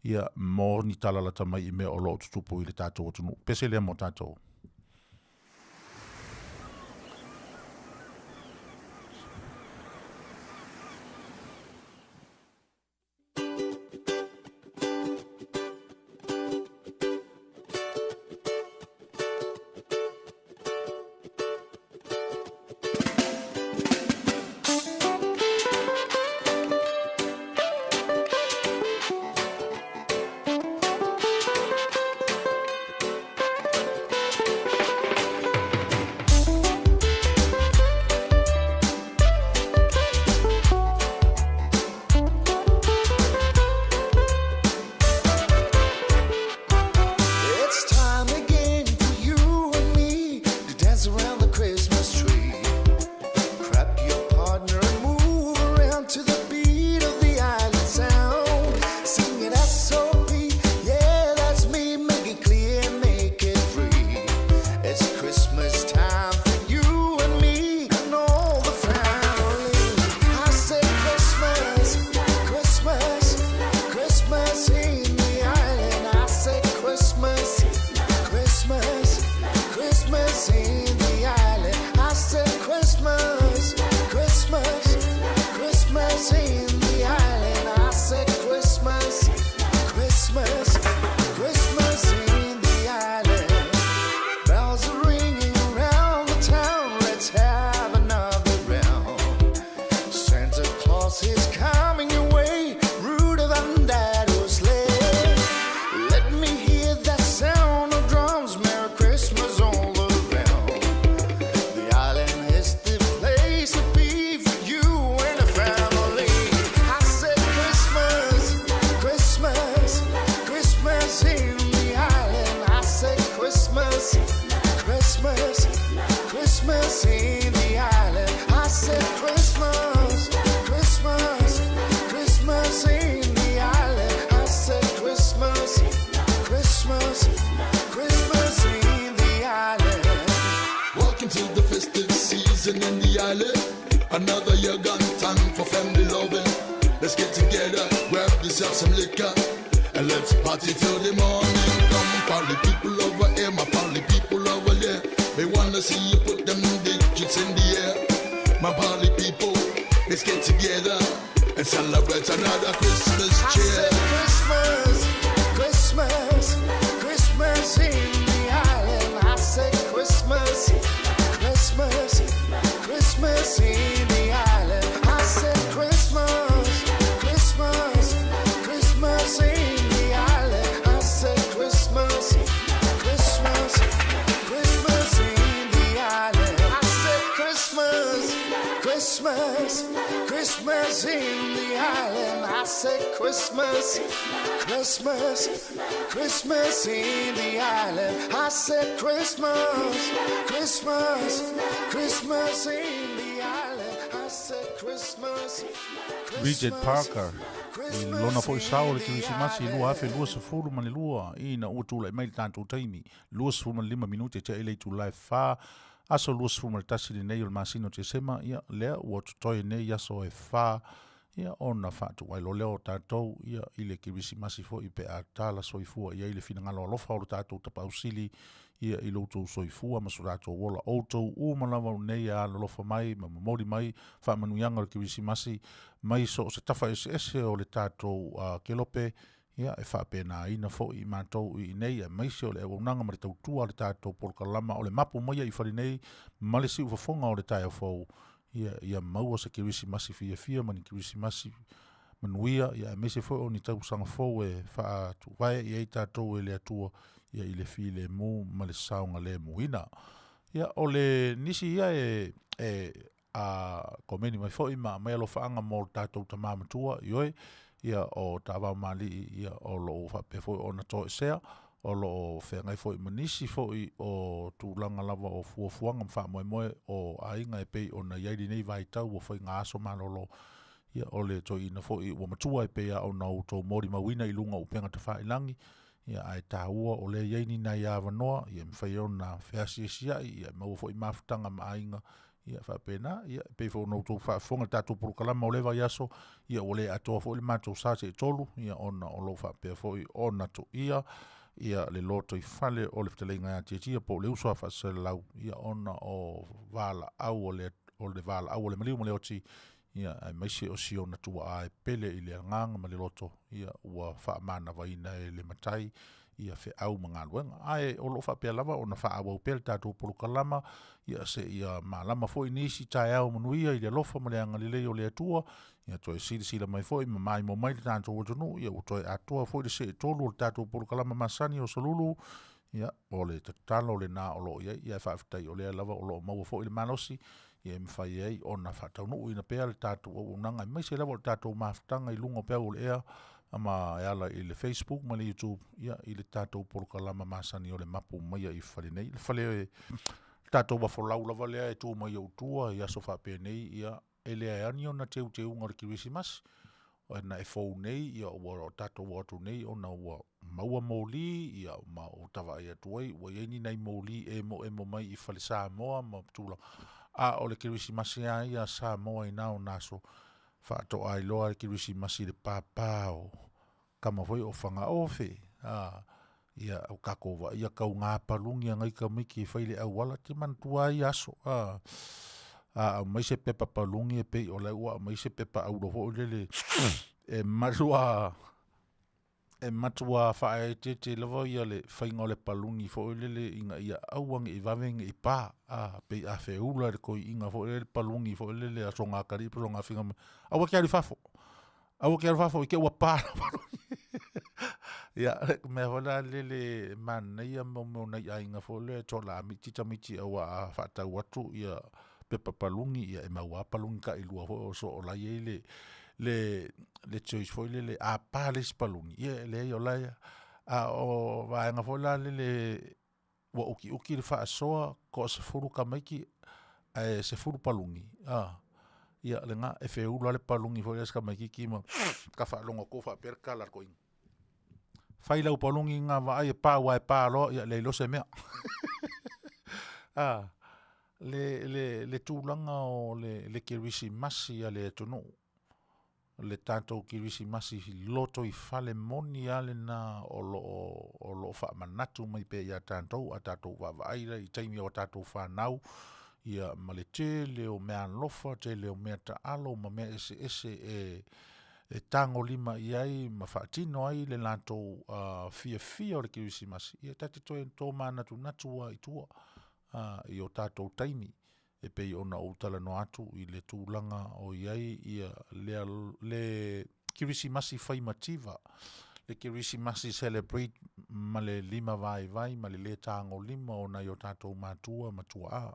ia mo ni tala lata mai i mea o lo o tutupu i le tatou atunuu. Pese lea mo tatou. It's time again for you and me to dance around the Christmas tree. Grab your partner and move around to the beat of the island sound. Singing SOP, yeah, that's me. Make it clear, make it free. It's Christmas time for you and me and all the family. I say Christmas, Christmas, Christmas in the island. I say Christmas, Christmas, Christmas in the island. I say Christmas, Christmas, Christmas in the island. I say Christmas, Christmas, Christmas in the island. Bells are ringing around the town. Let's have another round. Santa Claus is coming your way. Rudolph and Daddy's sleigh. Let me hear that sound of drums. Merry Christmas all around. The island is the place to be for you and the family. I said Christmas, Christmas, Christmas in the island. I said Christmas, Christmas, Christmas in the island. I said Christmas, Christmas, Christmas in the island. I said Christmas, Christmas, Christmas in the island. Welcome to the festive season in the island. Another year gone, time for family loving. Let's get together, grab yourself some liquor, and let's party till the morning. Come, party people over here, my party people over there. They wanna see you put them digits in the air. My party people, let's get together and celebrate another Christmas I cheer. said Christmas, Christmas, Christmas in the island. I said Christmas, Christmas in the island. I said Christmas, Christmas, Christmas in the island. I said Christmas, Christmas, Christmas in the island. I said Christmas, Christmas, Christmas in the island. I said Christmas, Christmas, Christmas in the island. I said Christmas, Christmas, Christmas in the island. I said Christmas, Richard Parker i lona Christmas foi sao o le in the Kirisimasi island. 2022 ina ua tula'i mai le tatou taimi 25 minute e te'i le itulā e 4 aso 21 lenei o le masina o Tesema ia lea ua totoe nei aso e 4 ia ona faatuai loa lea o tatou ia i le Kerisimasi foi pe a tala soifua i ai le finagalo alofa o lo tatou Tapausili ia i lo outou soifua ma so tatou ola outou uma lava nei e alolofa mai ma momoli mai faamanuiaga o le Kerisimasi mai so o se tafa eseese o le tatou kelope ia e faapenaina foi i matou i inei aemaise o le auaunaga ma le tautua a le tatou polokalama o le mapu mai i fale nei ma le siufofoga o le taeao fou ia ia maua se Kerisimasi fiafia ma ni Kerisimasi manuia ia aemaise foi o ni tausaga fou e faatuvae i ai tatou e le Atua ia i le filemu ma le saogalemuina. Ia o le nisi ia e e a komeni mai foi ma aumai alofaaga mo le tatou tamā matua ioe ia o Tavao Malii ia o loo faapea foi ona toesea o loo feagai foi ma nisi foi o tulaga lava o fuafuaga ma faamoemoe o aiga e pei ona i ai lenei vaitau o faiga aso malolo ia o le toeaina foi ua matua e pei lava ona outou molimauina i luga o upega tafailagi ia ae taua o lea e i ai ni nai avanoa ia e mafai ai ona feasiasiai ia e maua foi mafutaga ma aiga ia faapena ia e pei foi ona outou faafofoga i le tatou polokalama o lea vaiaso ia ua le atoa foi le matou sa seitolu ia ona o lo o faapea foi ona toia ia le lotoifale o le fetalaiga ia Tiatia po o le uso a faaselelau ia ona o valaau o le o le valaau o le maliu ma le oti ia aemaise o si ona tuaa e pele i le agaga ma le loto ia ua faamanavaina e le matai ia feau ma galuega. Ae o lo o faapea lava ona faaauau pea le tatou polokalama ia seia malama foi nisi taeao manuia i le alofa ma le agalelei o le Atua ia toe silasila mai foi ma maimoa mai le tatou atunuu ia ua toe atoa foi le seetolu o le tatou polokalama masani o Salulu ia o le tatalo lena o lo o i ai ia faafetai o lea lava o lo o maua foi le malosi ia e mafai ai ona faataunuuina pea le tatou auaunaga aemaise lava o le tatou mafutaga i luga o peau o le ea ma e ala i le Facebook ma le YouTube ia i le tatou polokalama masani o le mapu maia i fale nei le fale le tatou afolau lava lea e tu mai ou tua i aso faapenei ia e leai lava ni ona teuteuga o le Kerisimasi ona e fou nei ia ua tatou o atu nei ona ua maua moli ia ma ua ta vaai atu ai ua i ai ni nai moli emoemo mai i fale Samoa ma tulaga a o le Kerisimasi lava ia a Samoa i na ona aso faatoa iloa le Kerisimasi i le pāpā o kama foi o Fagaofe a ia o tatou vaaia tauga paluni a nai tamaiti e fai le auala te manatua ai aso a a aumai se pepa paluni e pei o la ua aumai se pepa auro foi lele e matua e matua faaeteete lava ia le faiga o le paluni foi lele ina ia aua ne i vave ne i pa a pei a feula e le toeaina foi lele paluni foi lele a soga atalii po o soga afine aua e te alu i fafo aua e te alu i fafo i te i ua pa lau paluni. Ia le mea foi la lele e manaia mo mea o nai aiga foi lea e tolamiti tamaiti aua a faatau atu ia pepa paluni ia e maua lava paluni tailua foi o so o la e i ai le le le choice foi lele a pa le isi paluni ia e leai o la e a o vaega foi la lele ua utiuti le faasoa toasefulu tamaiti ae sefulu paluni a ia lena e feula le paluni foi lea a si tamaititi ma ta faalogo atu o faapea le tala a le toeaina fai lau paluni lena vaai e pa aua e pa loa ia leai loa se mea a le le le tulaga o le le kerisimasi a le atunuu le tatou Kerisimasi lotoifale moni lava lena o loo o loo faamanatu mai pea ia tatou a tatou vaavaai la i taimi o tatou fanau ia ma le tele o meaalofa tele o mea taalo ma mea eseese e e tagolima i ai ma faatino ai le latou fiafia o le Kerisimasi ia ta te toe tomanatunatu lava i tua i o tatou taimi. E pei ona ou talanoa atu i le tulaga o i ai ia lea le Kerisimasi fai mativa, le Kerisimasi celebrate ma le lima vaivai ma le lē tagolima o nai o tatou matua ma tuaa.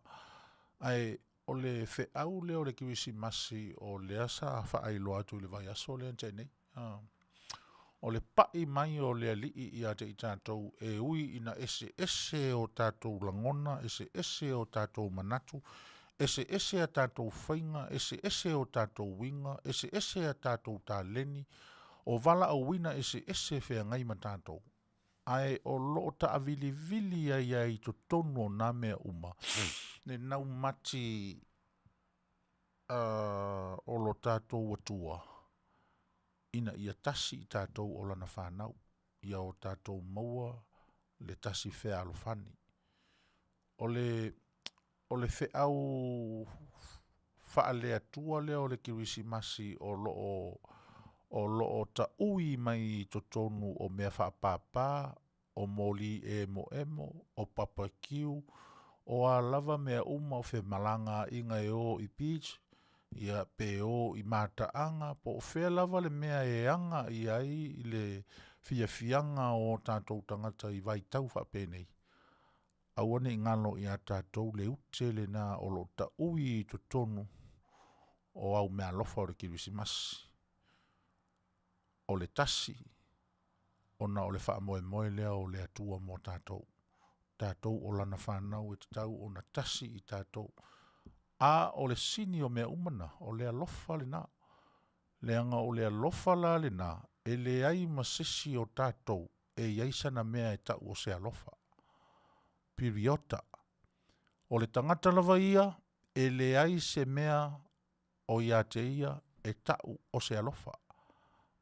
Ae o le feau lea o le Kerisimasi o lea sa faailoa atu i le vaiaso lea na tea nei, o le pai mai o le Alii ia te i tatou e ui ina eseese o tatou lagona, eseese o tatou manatu, eseese a tatou faiga, eseese o tatou uiga, eseese a tatou taleni, o valaauina eseese e feagai ma tatou, ae o lo o taavilivili ai lava i totonu o na mea uma le naumati o lo tatou Atua ina ia tasi i tatou o Lana fanau, ia o tatou maua le tasi fealofani. O le feau faale-Atua lea o le Kerisimasi o lo o taui mai i totonu o mea faapapa, o moli emoemo, o papakiu, o a lava mea uma, o femalagaaiga e o i beach, ia pe o i mataaga po o fea lava le mea e aga i ai le fiafiaga o o tatou tagata i vaitau faapenei, aua ne i galo ia tatou le ute lena o lo o taui i totonu o au meaalofa o le Kerisimasi. O le tasi, ona o le faamoemoe lea o le Atua mo tatou. Tatou o lana fanau e tatau ona tasi i tatou. A o le sini o mea uma na, o le alofa lena. Leaga o le alofa la lena, e leai ma se isi o tatou e i ai sana mea e tau o se alofa. Piriota. O le tagata lava ia, e leai se mea o ia te ia e tau o se alofa.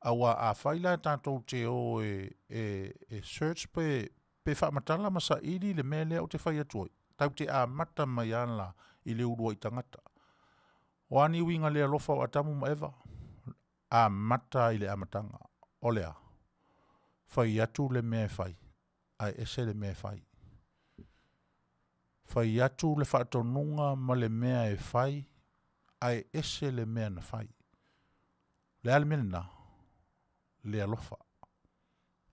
Aua afai la tatou te o e search pe faamatala ma saili le mea lea ou te fai atu ai, tatou te amata mai lava la i le uluai tagata. O a ni uiga le alofa o Atamu ma Eva? Amata lava i le amataga. O le a? Fai atu le mea e fai, ae ese le mea e fai. Fai atu le faatonuga ma le mea e fai, ae ese le mea na fai. O le a le mea lena? Le alofa.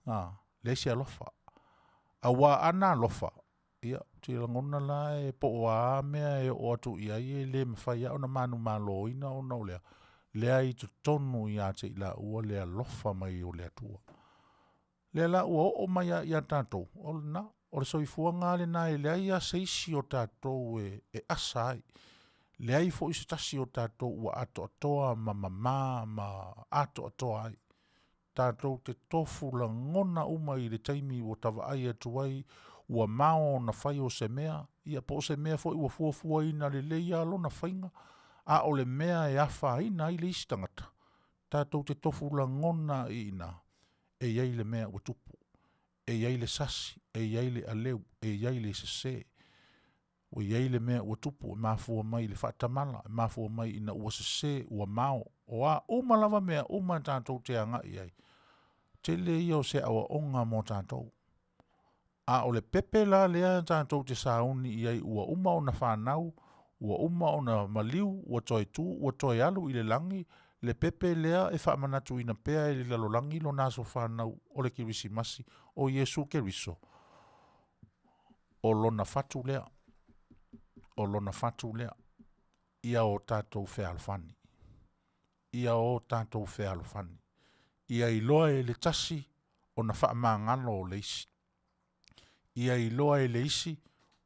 A, leai se alofa. Aua a na alofa, ia, ou te lagona la e po o a mea e oo atu i ai e le mafai lava ona manumaloina ona o le a? Lea e i totonu ia te i laua le alofa mai o le Atua. Lea la ua oo mai lava ia tatou, o lena, o le soifuaga lava lena e leai lava se isi o tatou e asa ai. Leai foi se tasi o tatou ua atoatoa ma mama ma atoatoa ai. Tatou te tofu lagona uma i le taimi ua ta vaai atu ai ua mao ona fai o se mea, ia po o se mea foi ua fuafuaina lelei lava lona faiga, a o le mea e afaina ai le isi tagata, tatou te tofu lagona ai i ina, e i ai le mea ua tupu, e i ai le sasi, e i ai le aleu, e i ai le sese. Ua i ai le mea ua tupu e mafua mai i le faatamala, e mafua mai ina ua sese, ua mao. O a uma lava mea uma tatou te agai i ai, tele ia o se aoaoga mo tatou. A o le pepe la lea tatou te sauni i ai ua uma ona fanau, ua uma ona maliu, ua toe tu ua toe alu i le lagi, le pepe lea e faamanatuina pea e le lalolagi lona aso fanau o le Kerisimasi o Iesu Keriso, o lona fatu lea, o lona fatu lea, ia o tatou fealofani, ia o tatou fealofani, ia iloa e le tasi ona faamagalo o le isi, ia iloa e le isi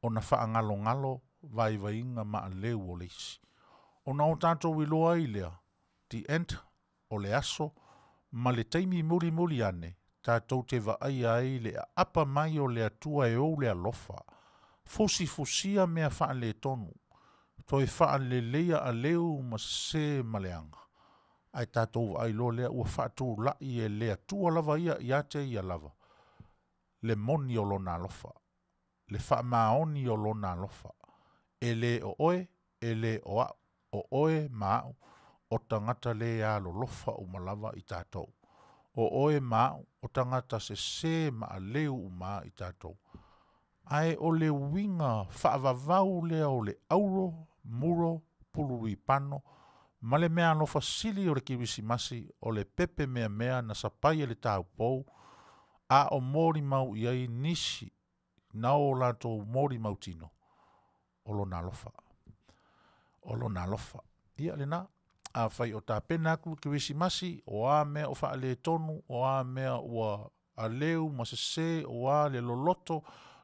ona faagalogalo vaivaiga ma aleu o le isi. Ona o tatou iloa ai lea, the end o le aso ma le taimi mulimuli ane, tatou te vaaia ai le aapa mai o le Atua e ou le alofa, fusifusia mea faaletonu, toe faaleleia aleu ma sese ma leaga, ae tatou vaai loa lea ua faatulai e le Atua lava ia ia te ia lava le moni o Lona alofa, le faamaoni o Lona alofa. E le o oe, e le o au, o oe ma au, o tagata le alolofa uma lava i tatou. O oe ma au, o tagata sese ma aleu uma lava i tatou. Ae o le uiga faavavau lea o le auro Muro Pulu Pano, ma le meaalofa sili o le Kerisimasi o le pepe meamea na sapai e le taupou a o molimau i ai nisi na o latou molimau tino o lona alofa, o lona alofa. Ia lena, afai o tapena atu le Kerisimasi, o a mea o faaletonu, o a mea ua aleu ma sese, o a le loloto,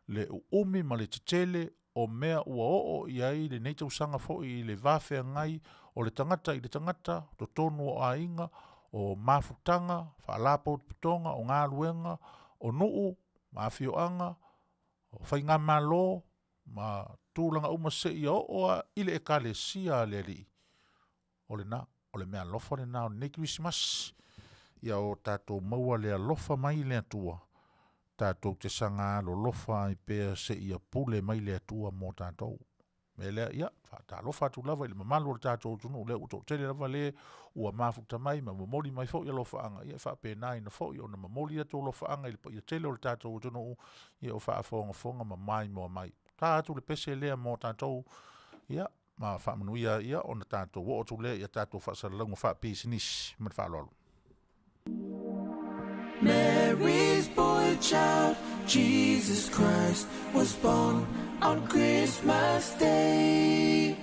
le uumi ma le tetele o mea ua oo i ai lenei tausaga foi i le va feagai o le tagata i le tagata, totonu o aiga, o mafutaga, faalapotopotoga, o galuega, o nuu ma afioaga, o faigamalo ma tulaga uma seia oo lava i le Ekalesia a le Alii, o lena. O le meaalofa lena o lenei Kerisimasi, ia o tatou maua le alofa mai le Atua tatou te saga alolofa ai pea seia pule mai le Atua mo tatou. O le mea lea, ia, faatalofa atu lava i le mamalu o le tatou atunuu lea ua toatele lava le ua mafuta mai ma momoli mai foi alofaaga, ia e faapena foi ona momoli atu alofaaga i le paia tele o le tatou atunuu o faafogafoga ma maimoa mai. Ta atu le pese lea mo tatou, ia ma faamanuia ai ona tatou oo atu lea i a tatou faasalalauga faapisinisi. Ma le faaaloalo. Mary's boy child, Jesus Christ, was born on Christmas Day.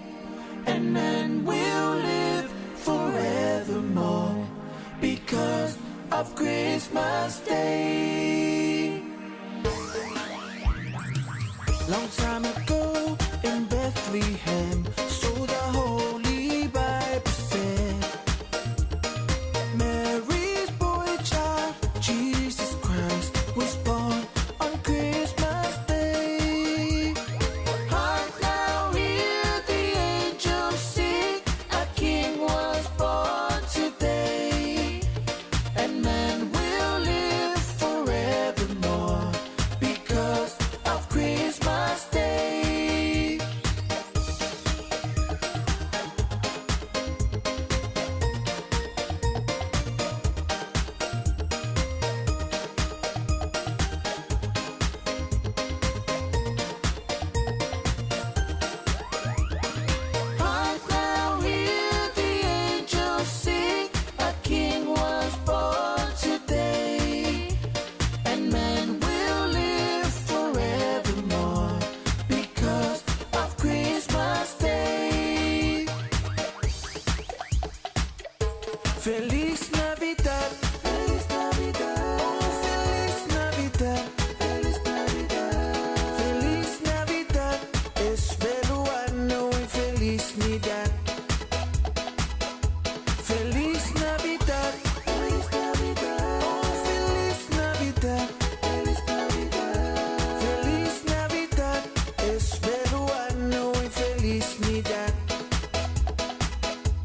And men will live forevermore because of Christmas Day. Long time ago in Bethlehem, so the Holy Bible said. Mary's boy child, Jesus Christ, was born on Christmas Day. Hark now, hear the angels sing, a king was born today. And man will live forevermore because of Christmas Day. Hark now, hear the angels sing, a king was born today. And man will live forevermore because of Christmas Day. Feliz Navidad, Feliz Navidad, oh Feliz Navidad, Feliz Navidad, Feliz Navidad, espero año y felicidad. Feliz Navidad, Feliz Navidad, oh Feliz Navidad, Feliz Navidad, Feliz Navidad, espero año y felicidad.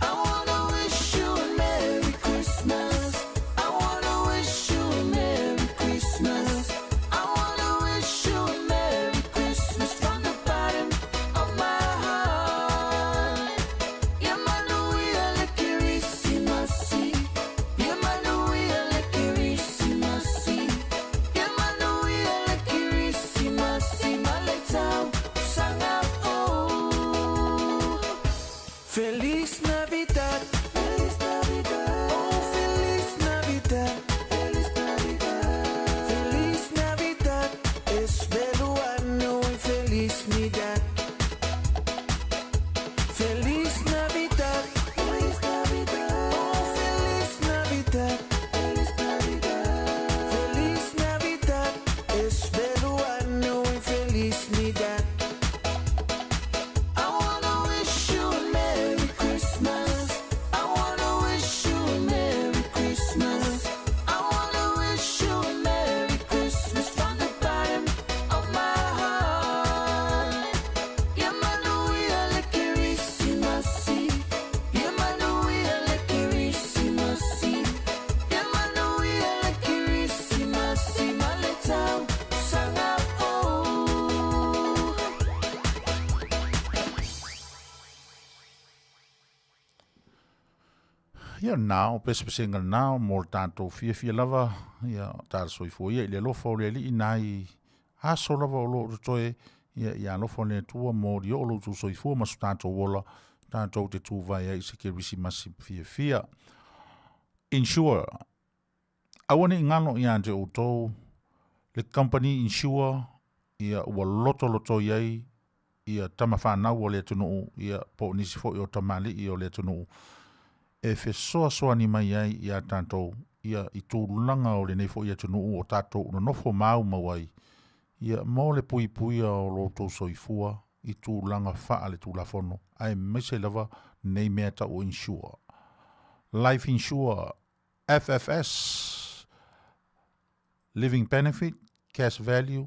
I wanna wish you a Merry Christmas. I wanna wish you a Merry Christmas. I wanna wish you a Merry Christmas from the bottom of my heart. Emanuel Kirisimasi. Emanuel Kirisimasi. Emanuel Kirisimasi. Maletau sangafo. Feliz Navidad, Feliz Navidad, oh Feliz Navidad, Feliz Navidad, Feliz Navidad, espero año y felicidad. Feliz Navidad, Feliz Navidad, oh Feliz Navidad, Feliz Navidad, Feliz Navidad, espero año y felicidad. I wanna wish you a Merry Christmas. I wanna wish you a Merry Christmas. I wanna wish you a Merry Christmas from the bottom of my heart. Emmanuel Kirisimasi. Emmanuel Kirisimasi. Emmanuel Kirisimasi. Maletau sangafo. Ia na o pesepesega lena mo le tatou fiafia lava, ia tala soifua ia i le alofa o le Alii nai aso lava o loo totoe. Ia, ia alofa le Atua mo li oo lo outou soifua ma so tatou ola, tatou te tuvae ai i se Kerisimasi fiafia. Insure. Aua ne i galo ia te outou le kamupani insure, ia ua lotolotoi ai ia tama fanau a le atunuu, ia po o nisi foi o tamalii o le atunuu e fesoasoani mai ai ia tatou ia i tulaga o lenei foi atunuu o tatou nonofo maumau ai, ia mo le puipuia o lo outou soifua i tulaga faaletulafono aemaise lava nei mea tau o insure. Life insure, FFS, Living Benefit, Cash Value,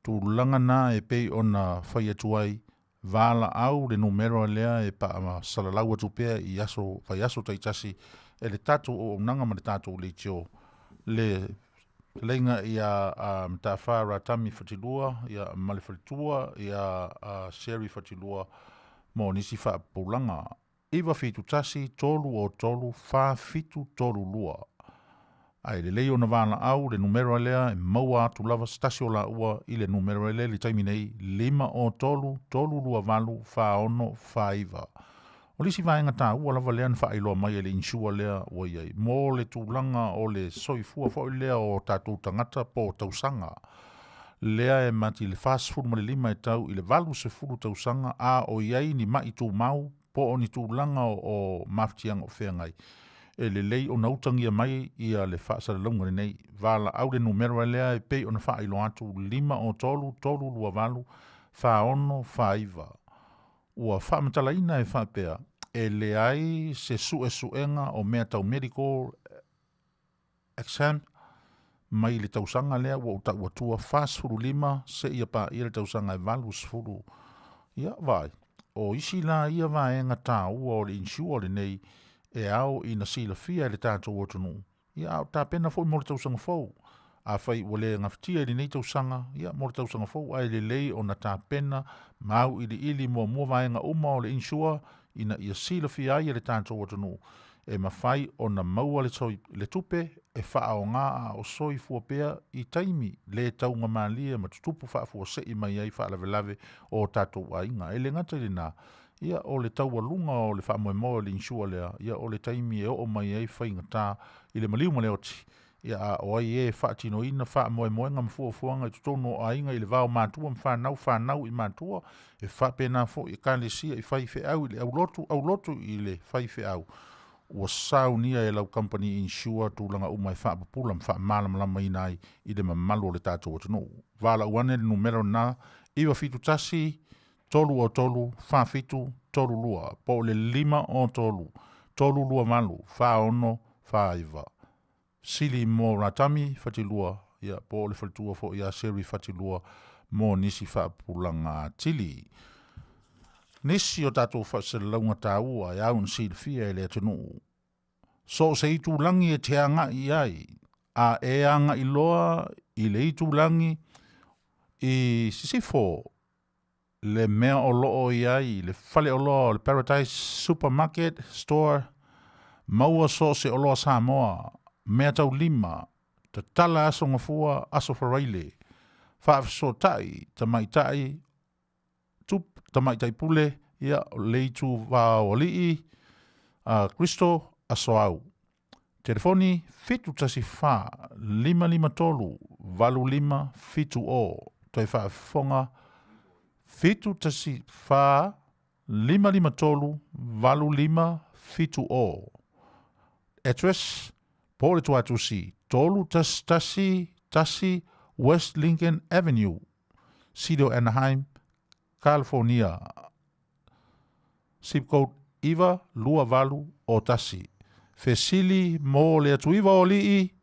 tulaga na e pei ona fai atu ai, valaau le numera lea e faasalalau atu pea i aso vaiaso taitasi e le tatou auaunaga ma le tatou leitio le fetalaiga ia Mataafa Ratami Fatilua ia ma le faletua ia Sherry Fatilua mo nisi faapupulaga. 971 303 4732. Ae lelei ona valaau le numera lea e maua atu lava se tasi o laua i le numera lea i le taimi nei, 503 328 4649. O le isi vaega taua lava lea na faailoa mai e le insure lea ua i ai, mo le tulaga o le soifua foi lea o tatou tagata po o tausaga, lea e mati le 45 e tau i le 80 tausaga a o i ai ni mai tumau po o ni tulaga o mafatiaga o feagai, e lelei ona utagia mai ia le faasalalauga lenei. Valaau le numera lea e pei ona faailoa atu, 503 328 4649. Ua faamatalaina e faapea, e leai se suesuega o mea tau medical exam mai le tausaga lea ua ou tau atua 45 seia paia le tausaga e 80. Ia, vaai, o isi la ia vaega taua o le insure lenei e ao ina silafia e le tatou atunuu, ia a o tapena foi mo le tausaga fou. Afai ua le gafatia i lenei tausaga, ia mo le tausaga fou, ae lelei ona tapena ma auiliili muamua vaega uma o le insure ina ia silafia ai e le tatou atunuu e mafai ona maua le, soi, le tupe e faaaoga a o soifua pea i taimi le taugamalie ma tutupu faafuasei mai ai faalavelave o tatou aiga. E le gata i lena, ia o le taualuga o le faamoemoe o le insure lea, ia o le taimi e oo mai ai faigata i le maliu ma le oti, ia a o ai e faatinoina faamoemoega ma fuafuaga i totonu o aiga i le va o matua ma fanau, fanau i matua, e faapena foi ekalesia i faifeau i le aulotu, aulotu i le faifeau, ua saunia e lau kamupani insure tulaga uma e faapupula ma faamalamalamaina ai i le mamalu o le tatou atunuu. Valaau ane le numera lena 971 303 4732 po o le 503 328 4649. Sili mo Ratami Fatilua, ia po o le faletua foi ia Sherry Fatilua mo nisi faapupulaga atili. Nisi o tatou faasalalauga taua e ao ona silafia e le atunuu. So o se itulagi e te agai i ai, a e agai loa i le itulagi i sisifo, le mea o loo i ai le faleoloa o le Paradise Supermarket Store, maua so o se oloa Samoa, meataulima, tatala aso gafua, aso faraile, faafesootai tamaitai, tup, tamaitai pule, ia, o le itu vaoalii, a Kristo, aso au. Telefoni 714 553 8570. Toe faafofoga 714 553 8570. Address po o le tuatusi 3111 West Lincoln Avenue, City o Anaheim, California. Zip code 92801. Fesili mo le atuiva o alii,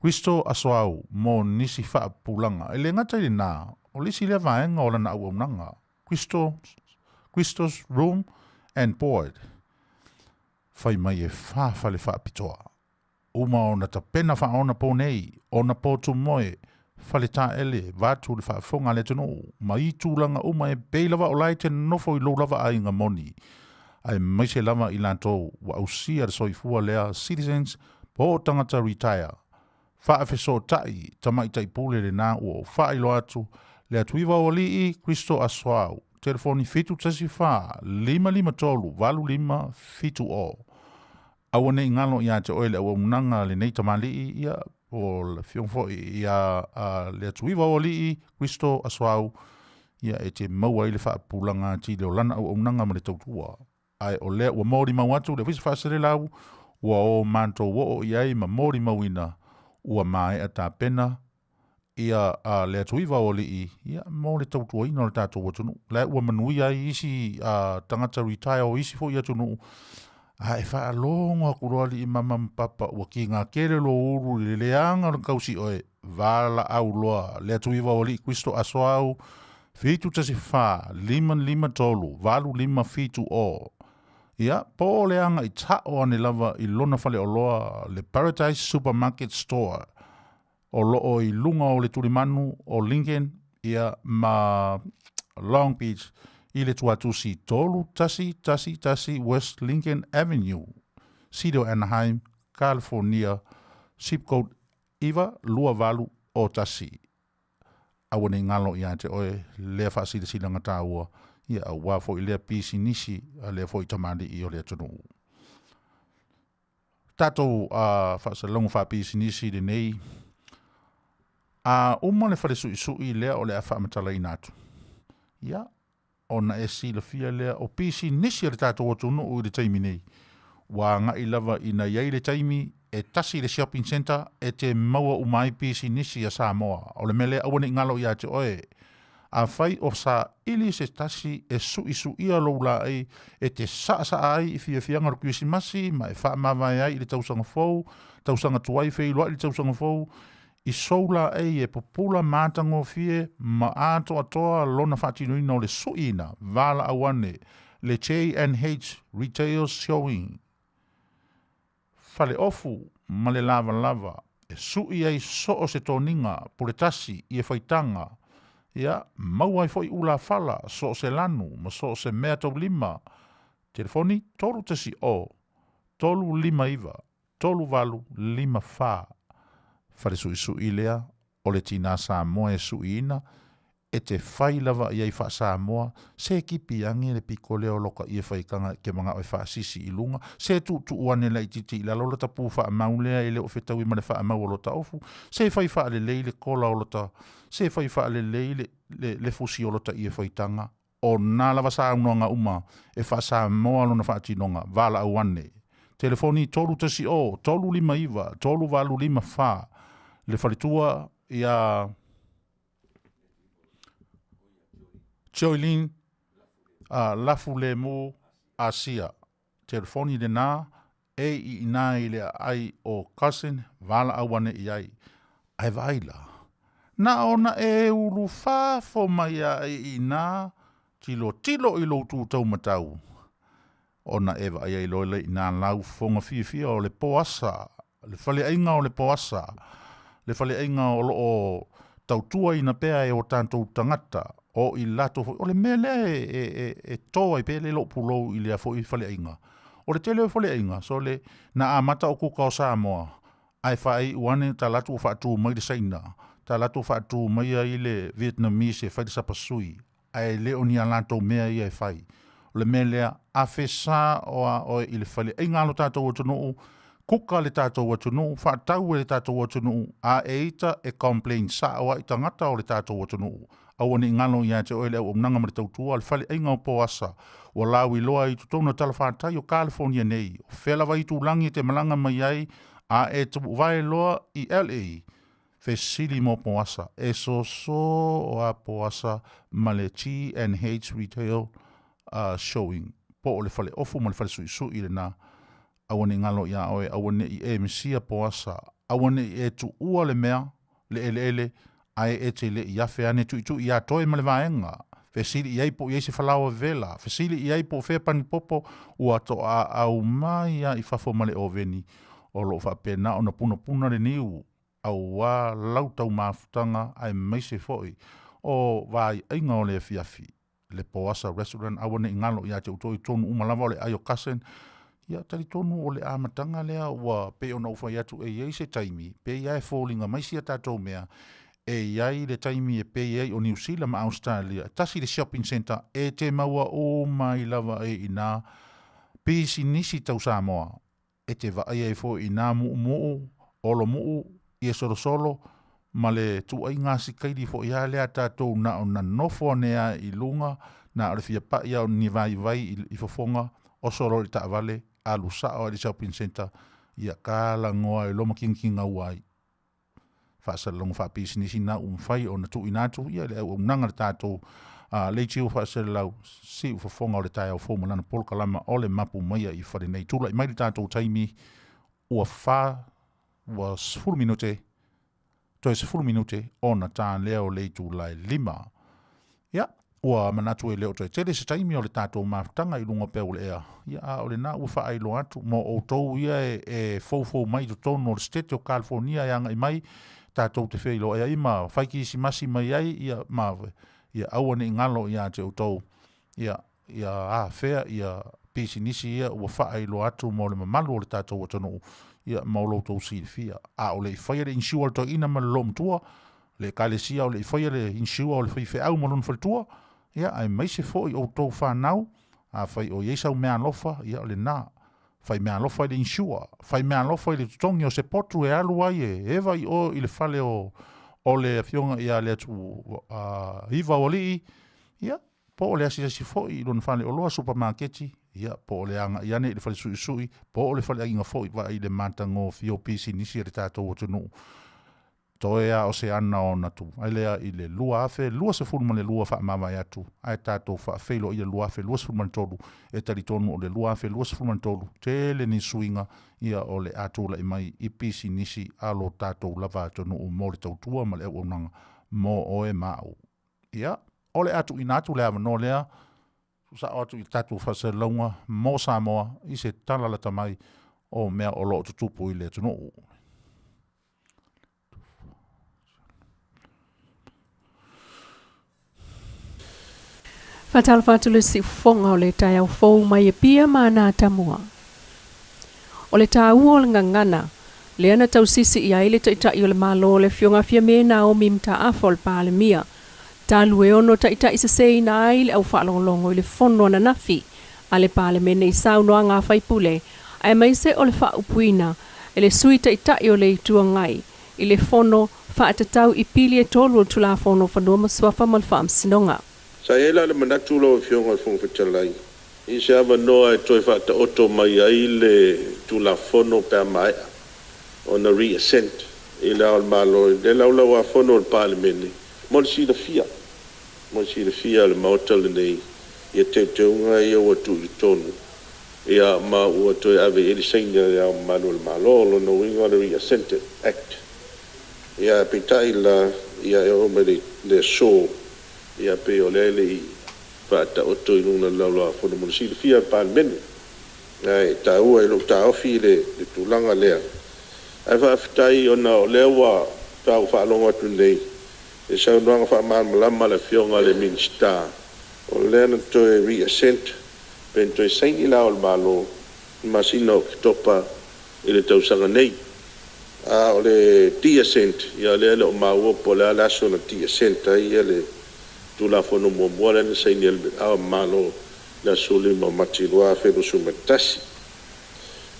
Kristo asoau mo nisi faapupulaga. E le gata i lena, o le isi lea vaega o lana auaunaga, Kristo, Kristo's Room and Board. Fai mai e fa fale faapitoa. Uma ona tapena faaonapo nei, ona potu moe, fale taele, vaeatu le faafofoga a le atunuu, ma i tulaga uma e pei lava o la e te nofo i lou lava aiga moni, aemaise lava i latou ua ausia le soifua lea citizens po o tagata retire. Faafesootai tamaitai pule lena ua ou faailoa atu Le Atuiva o Alii Kristo Asoau, telefoni 714 553 8570. Aua nei galo ia te oe le auaunaga a lenei tamalii, ia po o le afioga foi ia le Atuiva o Alii Kristo Asoau, ia e te maua ai le faapupulaga atili o lana auaunaga ma le tautua. Ae o lea ua molimau atu le Ofisa Faaselelau ua o matou oo i ai ma molimauina ua maea tapena ia le Atuiva o Alii ia mo le tautuaina o le tatou atunuu. La ua manuia ai isi tagata retire o isi foi atunuu, a e faalogo atu loa alii mama ma papa ua kiga tele lou ulu i le leaga o le tausi oe, valaau loa le Atuiva o Alii Kristo Asoau 714 553 8570. Ia, po o le agai tao ane lava i lona faleoloa le Paradise Supermarket Store o loo i luga o le tulimanu o Lincoln ia ma Long Beach i le tuatusi 3111 West Lincoln Avenue, City o Anaheim, California, zip code 92801. Aua nei galo ia te oe lea faasilasilaga taua, ia auā foi lea pisinisi a lea foi tamalii o le atunuu. Tatou faasalalauga faapisinisi lenei, a uma le fale suisui lea o le a faamatalaina atu, ia ona e silafia lea o pisinisi a le tatou atunuu i le taimi nei, ua agai lava ina i ai le taimi e tasi le shopping centre e te maua uma ai pisinisi a Samoa. O le mea lea aua nei galo ia te oe, afai o saili se tasi e suisuia lou laei e te saasaa ai i fiafiaga o le Kerisimasi ma e faamavae ai i le tausaga fou, tausaga tuai feiloai le tausaga fou, i sou laei e pupula ma atagofie ma atoatoa lona faatinoina o le suiina, valaau ane le J&H Retail Showing, faleofu ma le lavalava e sui ai soo se toniga puletasi i e faitaga, ia maua ai foi ulafala so o se lanu ma so o se mea taulima. Telefoni 310 359 3854. Fale suisui lea o le tinā Samoa e suiina e te fai lava i ai faa-Samoa, se kipi age le piko lea o loka ie faitaga e te manao e faasisi i luga, se tuutuu ane laitiiti i lalo lota pu faamau lea e le o fetaui ma le faamau o lota ofu, se fai faalelei le kola o lota, se fai faalelei le fusi o lota ie faitaga, o na lava saunoaga uma e faa-Samoa lona faatinoga, valaau ane. Telefoni 310 359 3854, le faletua ia Joylin Lafulemu Asia. Telefoni lena e i ina i le aai o cousin, valaau ane i ai. Ae vaai la, na ona e ulufafo mai a i ina, tilotilo i lou tutau matau, ona e vaai ai loa lea i nā laufofoga fiafia o le poasa, le faleaiga o le poasa, le faleaiga o loo tautuaina pea e o tatou tagata o i latou foi. O le mea lea e to ai pea le lou pulou i lea foi faleaiga. O le tele o faleaiga, sole, na amata o kuka o Samoa, ae faaiu ane talaatu ua faatu mai le Saina, talaatu ua faatu mai ai le Vietnamese e fai le sapasui, ae le o ni a latou mea ia e fai. O le mea lea, afe sa o a oe i le faleaiga a lo tatou atunuu, kuka le tatou atunuu, faatau e le tatou atunuu, a e ita e complain sao ai tagata o le tatou atunuu. Aua nei galo ia te oe le auaunaga ma le tautua a le faleaiga o Poasa, ua lauiloa i totonu o talafatai o Kalifonia nei, o fea lava itulagi e te malaga mai ai, a e tuuvae loa i LA, fesili mo Poasa, e soso o a Poasa ma le G&H Retail Showing, po o le faleofu ma le falesuisui lena. Aua nei galo ia oe, aua nei e misia Poasa, aua nei e tuua le mea, le eleele, ae e te le i afe ane tuitui ia toe ma le vaega. Fesili i ai po o i ai se falaoa vevela, fesili i ai po o fea panipopo ua toaau mai a i fafo ma le oveni, o loo faapena ona punapuna le niu auā lau taumafutaga aemaise foi o vaiaiga o le afiafi. Le Poasa Restaurant, aua nei galo ia te outou i totonu uma lava o le aai o cousin. Ia talitonu o le amataga lea ua pei ona ou fai atu e i ai se taimi, pei lava e foliga mai sia tatou mea E i ai le taimi e pei ai o Niu Sila ma Ausetalia, e tasi le shopping centre e te maua uma ai lava e i ina pisinisi tau Samoa. E te vaai ai foi i nā muumuu, olomuu, ie solosolo, ma le tuaiga asikaili foi a lea tatou na o na nofo ane a i luga, na o le fia pai a o ni vaivai i fofoga, oso loa i le taavale, alu sao a i le shopping centre, ia talagoa ai loa ma kigakigaua ai. Faasalalauga faapisinisi na ua mafai ona tuuina atu ia le auaunaga a le tatou leitio faasalalau siufofoga o le taeao fou ma lana polokalama o le mapu mai i fale nei. Tulai mai le tatou taimi ua fa ua 10 minute toe 10 minute ona ta lea o le itula e 5. Ia, ua manatu e le o toe tele se taimi o le tatou mafutaga i luga pea o le ea. Ia, a o lena ua faailoa atu mo outou ia e foufou mai i totonu o le Setete o Kalifonia e agai mai, tatou te feiloai ai ma fai kerisimasi mai ai, ia, ma, ia aua ne i galo ia te outou, ia, ia afea ia pisinisi ia ua faailoa atu mo le mamalu o le tatou atunuu, ia, ma o lo outou silafia. A o le i faia le insure a le toeaina ma le loomatua, le ekalesia o le i faia le insure o le faifeau ma lona faletua, ia, aemaise foi outou fanau, afai o i ai sau meaalofa, ia o lena. Fai meaalofa i le insure, fai meaalofa i le totogi o se potu e alu ai e eva i o i le fale o le afioga ia Leatuaiva o Alii, ia, po o le asiasi foi i lona faleoloa supamaketi, ia, po o le agai ane i le fale suisui, po o le faleaiga foi vaai i le matagofie o pisinisi a le tatou atunuu. Toe a o se ana ona tu ai lea i le 2022 faamavae atu, ae tatou faafeiloai i le 2023, e talitonu o le 2023 tele ni suiga ia o le a tulai mai i pisinisi a lo tatou lava atunuu mo le tautua ma le auaunaga mo oe ma au. Ia, o le a tuuina atu le avanoa lea, tuusao atu i le tatou faasalalauga mo Samoa i se tala lata mai o mea o lo o tutupu i le atunuu. Faatalofa atu le siufofoga o le taeao fou mai Apia ma Anatamua. O le taua o le gagana, lea na tausisi i ai le Taitai o le Malo le Afioga Fiame Naomi Mataafa o le Palemia, talu e ono taitaiseseina ai le aufaalogologo i le fono ananafi a le Palemene i saunoaga a faipule, aemaise o le faaupuina e le Sui Taitai o le Itu Agai i le fono faatatau i pili e tolu o le Tulafono o Fanua ma Suafa ma le Faamasinoga. Sa i ai la le manatu lau Afioga i le Fofoga Fetalai, i se avanoa e toe faataoto mai ai le Tulafono pe a maea ona re-assent i Le Ao o le Malo i le Laulau-a-Fono a le Palemene mo le silafia, mo le silafia e le Maota lenei ia teuteuga ia ua tuu i totonu ia ma ua toe ave i ai le saini a Le Ao Mamalu o le Malo. O lona uiga o le re-assented Act. Ia peitai la, ia e oo mai le aso, ia pei o lea e le i faataoto i luga o le Laulau-a-Fono mo le silafia e le Palemene. Ae taua i lou taofi le tulaga lea. Ae faafetai ona o lea ua faatoa ou faalogo atu nei i saunoaga faamalamalama a le Afioga i le Minisita, o lea na toe re-assent pe na toe saini Le Ao o le Malo i le masina o Oketopa i le tausaga nei. A o le de-assent, ia o lea e le o maua po o le a le aso na de-assent ai le Tulafono muamua lea na saini e Le Ao o le Malo i le aso 15 o Mati 2021.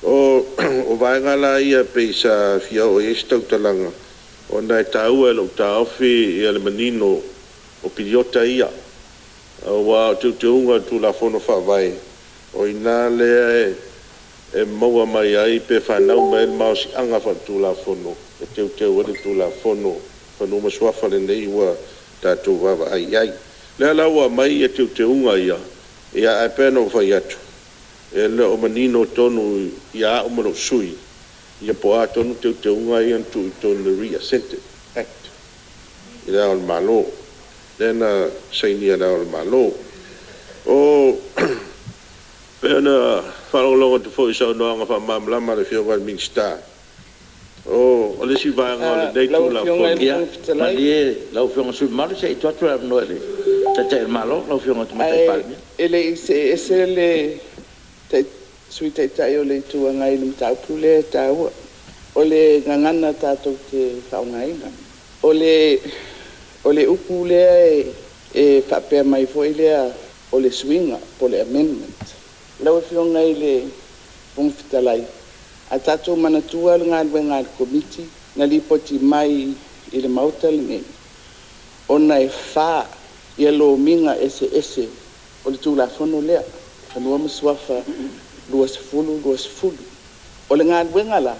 O vaega la ia pei sa fia oo i ai se tautalaga, ona e taua i lou taofi le manino o piriota ia, aua o teuteuga o le Tulafono Faavae, o i ina lea e maua mai ai pe fanau mai ai le malosiaga faaletulafono e teuteu ai le Tulafono o Fanua ma Suafa lenei ua tatou vaavaai i ai. O lea la ua aumai teuteuga ia, ae pei ona ou fai atu, e le o manino tonu ia au ma lou sui usufono ia po o a tonu teuteuga ia na tuu i totonu o le Re-assented Act i Le Ao o le Malo, lea na sainia e Le Ao o le Malo. O pei ona faalogologo atu foi i saunoaga faamalamalama a le Afioga i le Minisita, o le isi vaega o lenei Lau Afioga i Tulafono. le Ia, Fofoga Fetalai, malie lau Afioga i le sui usufono mamalu, se i tuu atu le avanoa i le Taitai o le Malo, lau Afioga i le Tamaitai ae Palemia. e le i see ese le Sui Taitai o le Itu Agai i le mataupu lea e taua, o le gagana tatou te faaaogaina. O le upu lea e faapea mai foi lea o le suiga po o le amendment. Lau Afioga i le Fofoga Fetalai, a tatou manatua le galuega a le Komiti na lipoti mai i le Maota lenei, ona e fa lomiga eseese o le Tulafono lea, Fanua ma Suafa 2020. O le galuega la,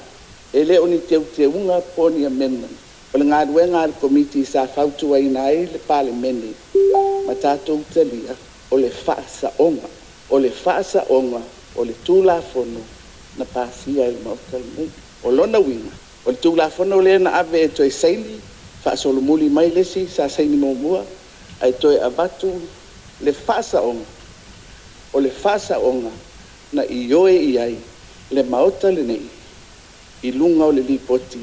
e le o ni teuteuga po o ni amendment, o le galuega a le Komiti sa fautuaina ai le Palemene ma tatou talia, o le faasaoga. O le faasaoga o le Tulafono na pasia e le Maota lenei. O lona uiga, o le Tulafono lea na ave e toe saini, faasolomuli mai le isi sa saini muamua ae toe avatu le faasaoga, o le faasaoga na ioe i ai le Maota lenei i luga o le Lipoti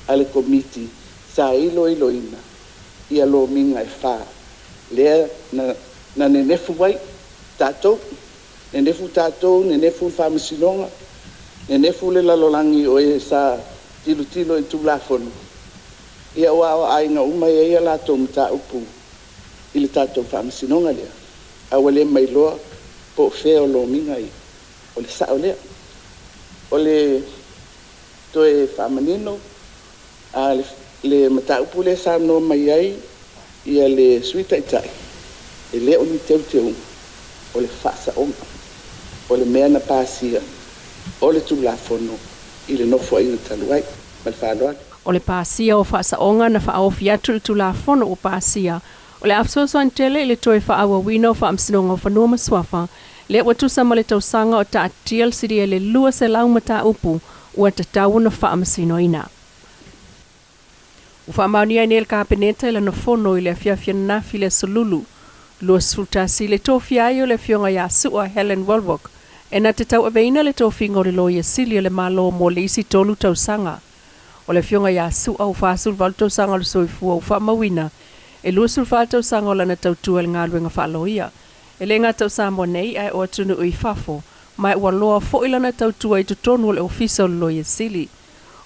a le Komiti sa iloiloina lomiga e fa, lea na nenefu ai tatou, nenefu tatou, nenefu le Faamasinoga, nenefu le lalolagi o e sa tilotilo i Tulafono, aua o aiga uma e i ai a latou mataupu i le tatou Faamasinoga lea, a ua le mailoa po o fea o lomiga ia. O le sao lea. O le toe faamanino le mataupu lea e saunoa mai ai le Sui Taitai, e le o ni teuteuga, o le faasaoga o le mea na pasia o le Tulafono i le Nofoaiga talu ai. Ma le faaaloalo. O le pasia o faasaoga na faaofi atu le Tulafono ua pasia o le a fesoasoani tele i le toe faaauauina o Faamasinoga o Fanua ma Suafa lea ua tusa ma le tausaga o taatia le silia i le 200 mataupu ua tatau ona faamasinoina. Ua faamaonia ai nei le Kapeneta i lana fono i le afiafi ananafi i le aso Lulu 21 le tofia ai o le Afioga ia Su'a Helen Wallwork e na te tauaveina le tofiga o le Loia Sili o le Malo mo le isi 3 tausaga. O le Afioga ia Su'a ua 48 tausaga o le soifua ua faamauina e 24 tausaga o lana tautua i le galuega faaloia. E le gata o Samoa nei ae o atunuu i fafo, ma ua loa foi lana tautua i totonu o le Ofisa o le Loia Sili.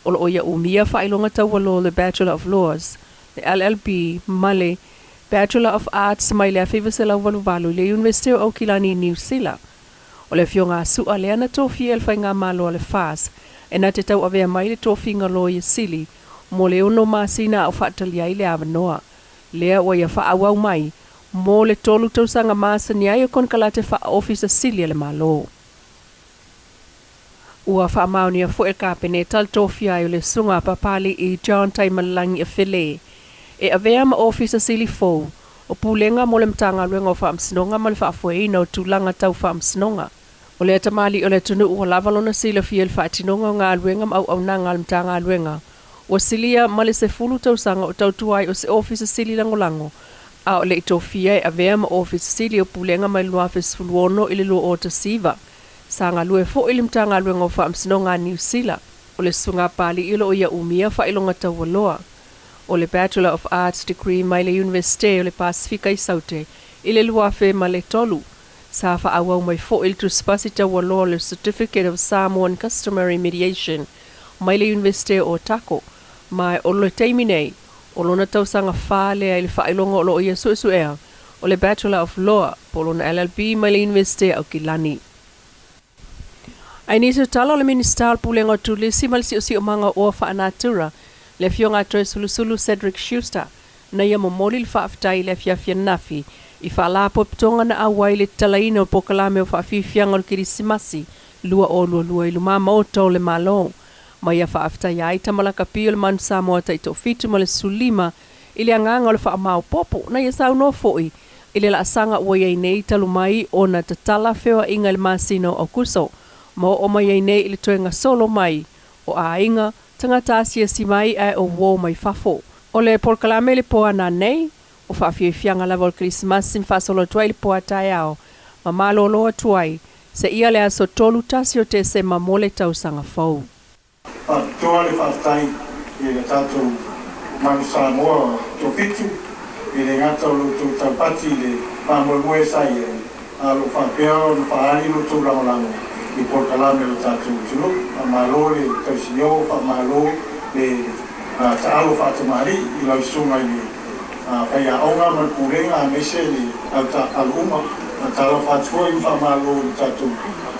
O loo ia umia faailoga taualoa le Bachelor of Laws, le LLB ma le Bachelor of Arts mai le 1988 i le Iunivesite o Aukilani i Niu Sila. O le Afioga a Su'a lea na tofia e le Faigamalo a le FAS e na te tauavea mai le tofiga Loia Sili mo le 6 masina a o faatali ai le avanoa lea ua ia faaauau mai mo le 3 tausaga masani ai o konekarate faaofisa sili a le Malo. Ua faamaonia foi e le Kapeneta le tofia ai o le Susuga a Papali'i John Taimalelagi Afelē e avea ma Ofisa Sili fou o Pulega mo le Matagaluega o Faamasinoga ma le Faafoeina o Tulaga Tau Faamasinoga. O lea tamalii o le atunuu ua lava lona silafia i le faatinoga o galuega ma auaunaga a le Matagaluega, ua silia ma le 10 tausaga o tautua ai o se Ofisa Sili Lagolago a o le'i tofia e avea ma Ofisa Sili o Pulega mai le 2016 i le 2019. Sa galue foi i le Matagaluega o Faamasinoga a Niu Sila. O le Susuga a Papali'i o loo ia umia faailoga taualoa o le Bachelor of Arts degree mai le Iunivesite o le Pasifika i Saute i le 2003. Sa faaauau mai foi le tusipasi taualoa o le Certificate of Samoan Customary Mediation mai le Iunivesite o Otago, ma o le taimi nei o lona tausaga fa lea i le faailoga o loo ia suesuea o le Bachelor of Law po o lona LLB mai le Iunivesite o Aukilani. Ae nisi o tala o le Minisita o le Pulega o Turisi ma le Siosiomaga o Oa Faanatura, le Afioga a Toeolesulusulu Cedric Schuster, na ia momoli le faafetai i le afiafi ananafi i faalapotopotoga na auai i le tatalaina o polokalame o faafiafiaga o le Kerisimasi 2022 i lumā maota o le Malo, ma ia faafetaia ai tama lakapi o le Manu Samoa taitoafitu ma le 15 i le agaga o le faamaopoopo. Na ia saunoa foi i le laasaga ua i ai nei talu mai ona tatala feoaiga i le masina o Aokuso ma oo mai ai nei i le toe gasolo mai o aiga, tagata asiasi mai ae o uō mai fafo. O le polokalame i le po ana nei o faafiafiaga lava o le Kerisimasi ma faasolo atu ai le po a taeao ma malōlō atu ai seia le aso 31 o Tesema mo le tausaga fou. Faapitoa le faafetai i le tatou Manu Samoa Toafitu e le gata o lo outou taupati i le faamoemoe sa i ai, a o lo o faapea ona faaali lo outou lagolago i polokalame o le tatou atunuu. Faamalo le tausinio, faamalo le Taalo faatamalii i lau susuga i le faiaoga ma le pulega aemaise le au taakalo uma. Faatalofa atu foi ma faamalo i le tatou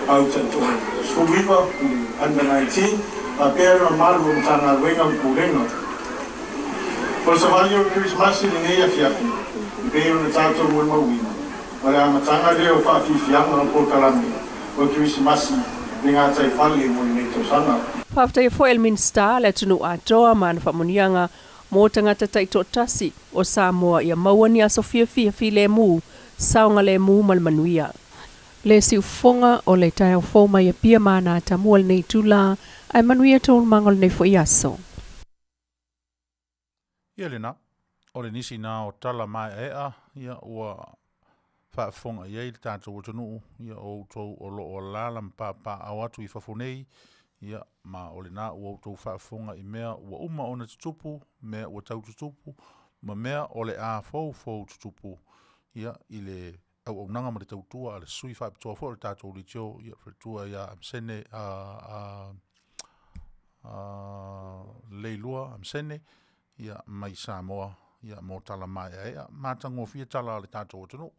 au taitoa 19 i le Under 19 faapea le mamalu o Matagaluega ma Pulega. O le savali o le Kerisimasi i lenei afiafi, e pei ona tatou molimauina, o le amataga lea o faafiafiaga o polokalame o le Kerisimasi i le gataifale mo lenei tausaga. Faafetaia foi e le Minisita le atunuu atoa ma ana faamanuiaga mo tagata taitoatasi o Samoa ia maua ni aso fiafia filemu, saogalemu ma le manuia. Le siufofoga o le taeao fou mai Apia ma ana atamua i lenei itula, ae manuia taualumaga o lenei foi aso. Ia lena, o le nisi na o tala maeaea, ia ua faafofoga i ai le tatou atunuu, ia o outou o lo o alaala ma papaaao atu i fafo nei, ia ma o lena ua outou faafofoga i mea ua uma ona tutupu, mea ua tau tutupu, ma mea o le a foufou tutupu, ia i le auaunaga ma le tautua a le sui faapitoa foi o le tatou leitio, ia faletua ia Amesene a a a Leilua Amesene, ia mai Samoa, ia mo tala maeaea, matagofie tala a le tatou atunuu.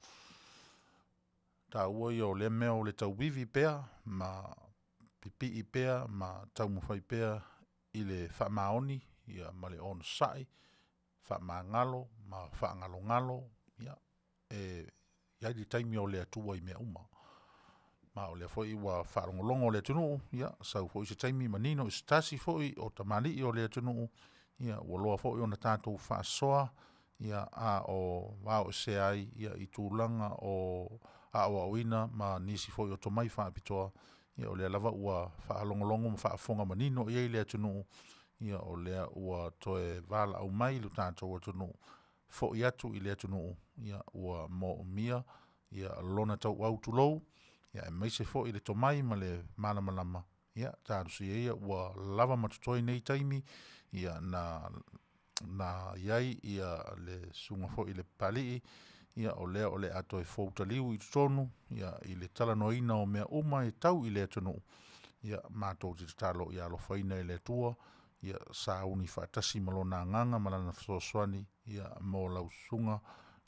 Taua ia o lea mea o le tauivi pea ma pipii pea ma taumafai pea i le faamaoni ia ma le onosai, faamagalo ma faagalogalo, ia e i ai le taimi o le Atua i mea uma. Ma o lea foi ua faalogologo le atunuu, ia sau foi se taimi manino i se tasi foi o tamalii o le atunuu, ia ua loa foi ona tatou faasoa, ia a o vaoesea ai ia i tulaga o aoaoina ma nisi foi o tomai faapitoa, ia o lea lava ua faalogologo ma faafofoga manino i ai le atunuu, ia o lea ua toe valaau mai lo tatou atunuu, foi atu i le atunuu, ia ua moomia ia lona tauau tulou, ia aemaise foi le tomai ma le malamalama, ia talosia ia ua lava ma totoe nei taimi ia na na i ai ia le susuga foi i le Papalii, ia o lea o le a toe foutaliu i totonu ia i le talanoaina o mea uma e tau i le atunuu, ia matou te tatalo ia alofaina e le Atua ia sauni faatasi ma lona agaga ma lana fesoasoani ia mo lau susuga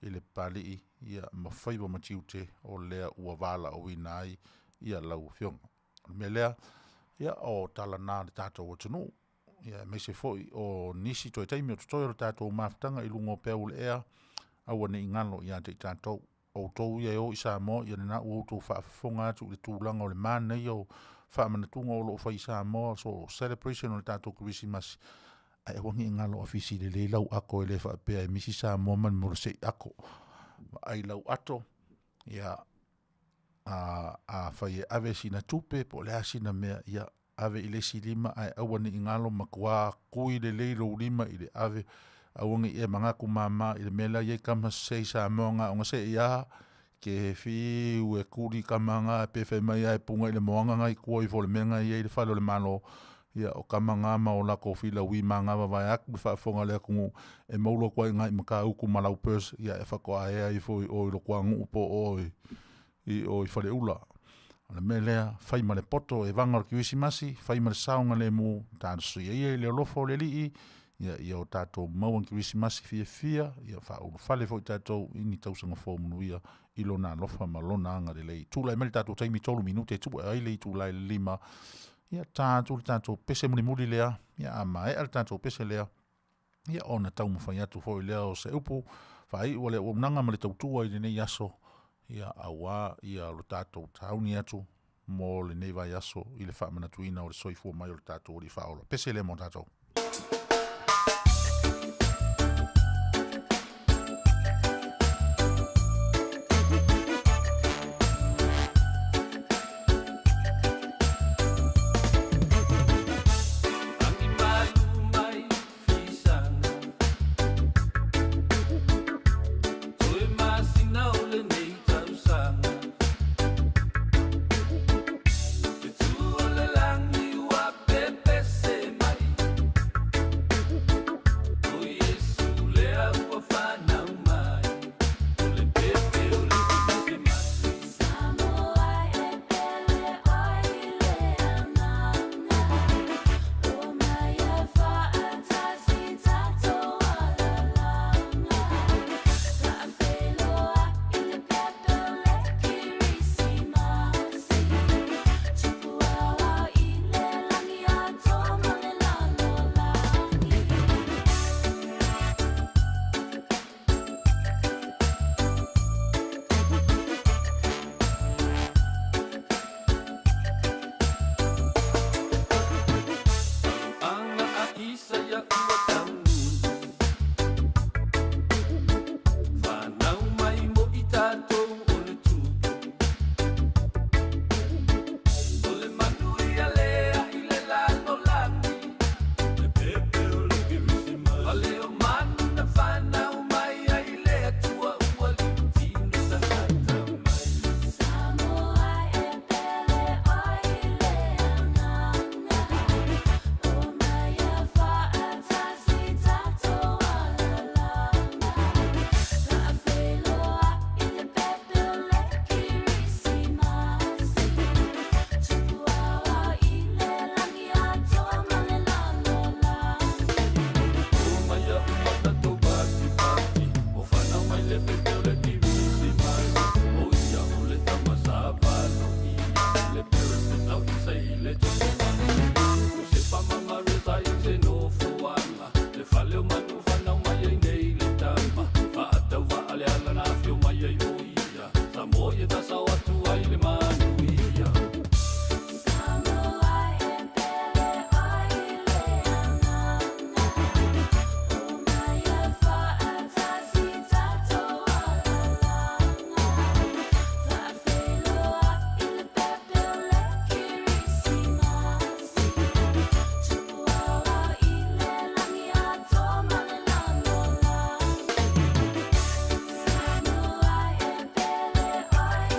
i le Papalii ia ma faiva ma tiute o lea ua valaauina ai ia lau afioga. O le mea lea, ia o tala na a le tatou atunuu, ia aemaise foi o nisi toe taimi o totoe o le tatou mafutaga i luga o peau o le ea, aua ne i galo ia te i tatou. Outou ia e o i Samoa, ia lena ua outou faafofoga atu i le tulaga o le manaia o faamanatuga o lo o fai i Samoa, so celebration o le tatou Kerisimasi, ae aua ne i galo afisi lelei lau ato e le faapea e misi Samoa ma le mea o le sei ato. Vaai lau ato, ia a, afai e ave sina tupe po o le a sina mea, ia ave i le isi lima ae aua ne i galo matua tui lelei lou lima i le ave, aua ne i e manatu mama i le mea la e i ai tama sese i Samoa na ona sei lava ke fiu e tuli tama na pe fai mai lava e puna i le moana na i tua ifo o le mea na e i ai le fale o le Malo, ia o tama na ma o latou filaui manava vaeatu le faafofoga a le atunuu, e moulu atu lava i ina i Matautu ma lau purse, ia e faatoa ea ifo i o i le Toanuu po o i o i Faleula. O le mea lea, fai ma le poto e vaga o le Kerisimasi, fai ma le saogalemu, talosia ia i le alofa o le Alii, ia, ia o tatou maua ni Kerisimasi fiafia, ia faaulufale foi tatou i ni tausaga fou manuia i Lona alofa ma Lona agalelei. Tulai mai le tatou taimi 3 minute e tuu ai le itula e 5, ia ta atu le tatou pese mulimuli lea, ia a maea le tatou pese lea, ia ona taumafai atu foi lea o se upu faaiu a le auaunaga ma le tautua i lenei aso, ia auā ia lo tatou tauni atu mo lenei vaiaso i le faamanatuina o le soifua mai o le tatou Alii Faaola. Pese lea mo tatou. ia ua taunuu. Fanau mai mo i tatou o le tupu. O le manuia lea i le lalolagi. Le pepe o le Kerisimasi. Fale o manu na fanau mai ai le Atua ua liutino tagata mai. Samoa e pele oi le agaga, O mai faatasi tatou alalaga, Faafeiloai le pepe o le Kerisimasi, Tupu ao i le lagi atoa ma le lalolagi. O mai ia ua tatou patipati, O fanau mai le pepe o le Kerisimasi. O ia o le tama sa valoia, Le perepe tau isa i le totoa. Iosepa ma Maria sa i se nofoaga, Le fale o manu fanau mai ai nei le tama. Faatauvaa le ala na afio mai ai o ia, Samoa ia tasao atu ai le manuia. Samoa e pele oi le agaga, O mai faatasi tatou alalaga, Faafeiloai le pepe o le Kerisimasi, Tupu ao i le lagi atoa ma le lalolagi. Samoa e pele oi le agaga,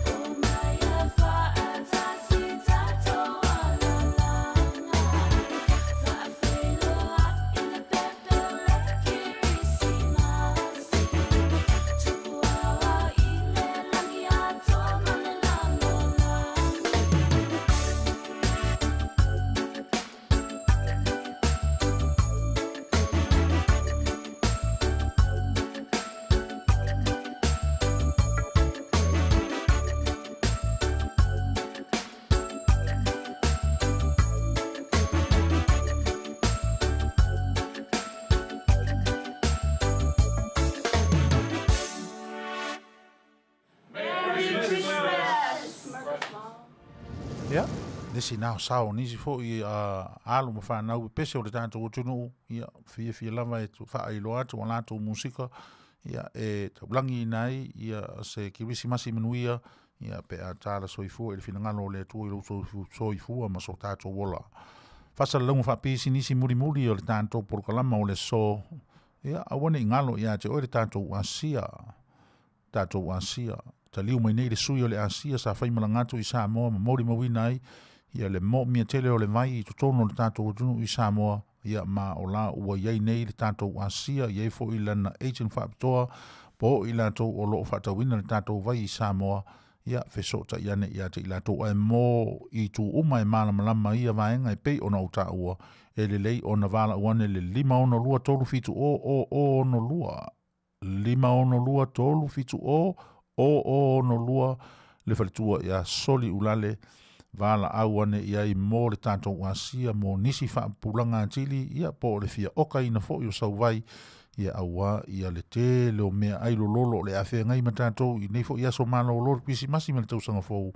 O mai faatasi tatou alalaga, Faafeiloai le pepe o le Kerisimasi, Tupu ao i le lagi atoa ma le lalolagi. Ia, le isi na o sao o nisi foi alo ma fanau pepese o le tatou atunuu, ia, fiafia lava e faailoa atu a latou musika, ia, e taulagiina ai, ia, se kerisimasi manuia, ia, pe a tala soifua i le finagalo o le Atua i lou soifua ma so tatou ola. Faasalalauga faapisinisi mulimuli o le tatou polokalama o le aso, ia, aua ne i galo ia te oe le tatou asia, tatou asia. Taliu mai nei le sui o le asia sa faimalaga atu i Samoa ma molimauina ai, ia le moomia tele o le vai i totonu o le tatou atunuu i Samoa, ia ma o la ua iai nei le tatou asia, iai foi lana agent faapitoa, po o i latou o loo faatauina le tatou vai i Samoa, ia fesootai ane ia te i latou ae mo itu uma e malamalama ia vaega e pei ona ou taua, e lelei ona valaau ane le 562 37 0 0 62, 562 37 0 0 62, le faletua ia Soli Ulale, valaau ane i ai mo le tatou asia, mo nisi faapupulaga atili, ia po o le fia okaina foi o sau vai, ia auā ia le tele o mea ai lololo o le afeagai ma tatou i nei foi aso malōlō le kerisimasi ma le tausaga fou,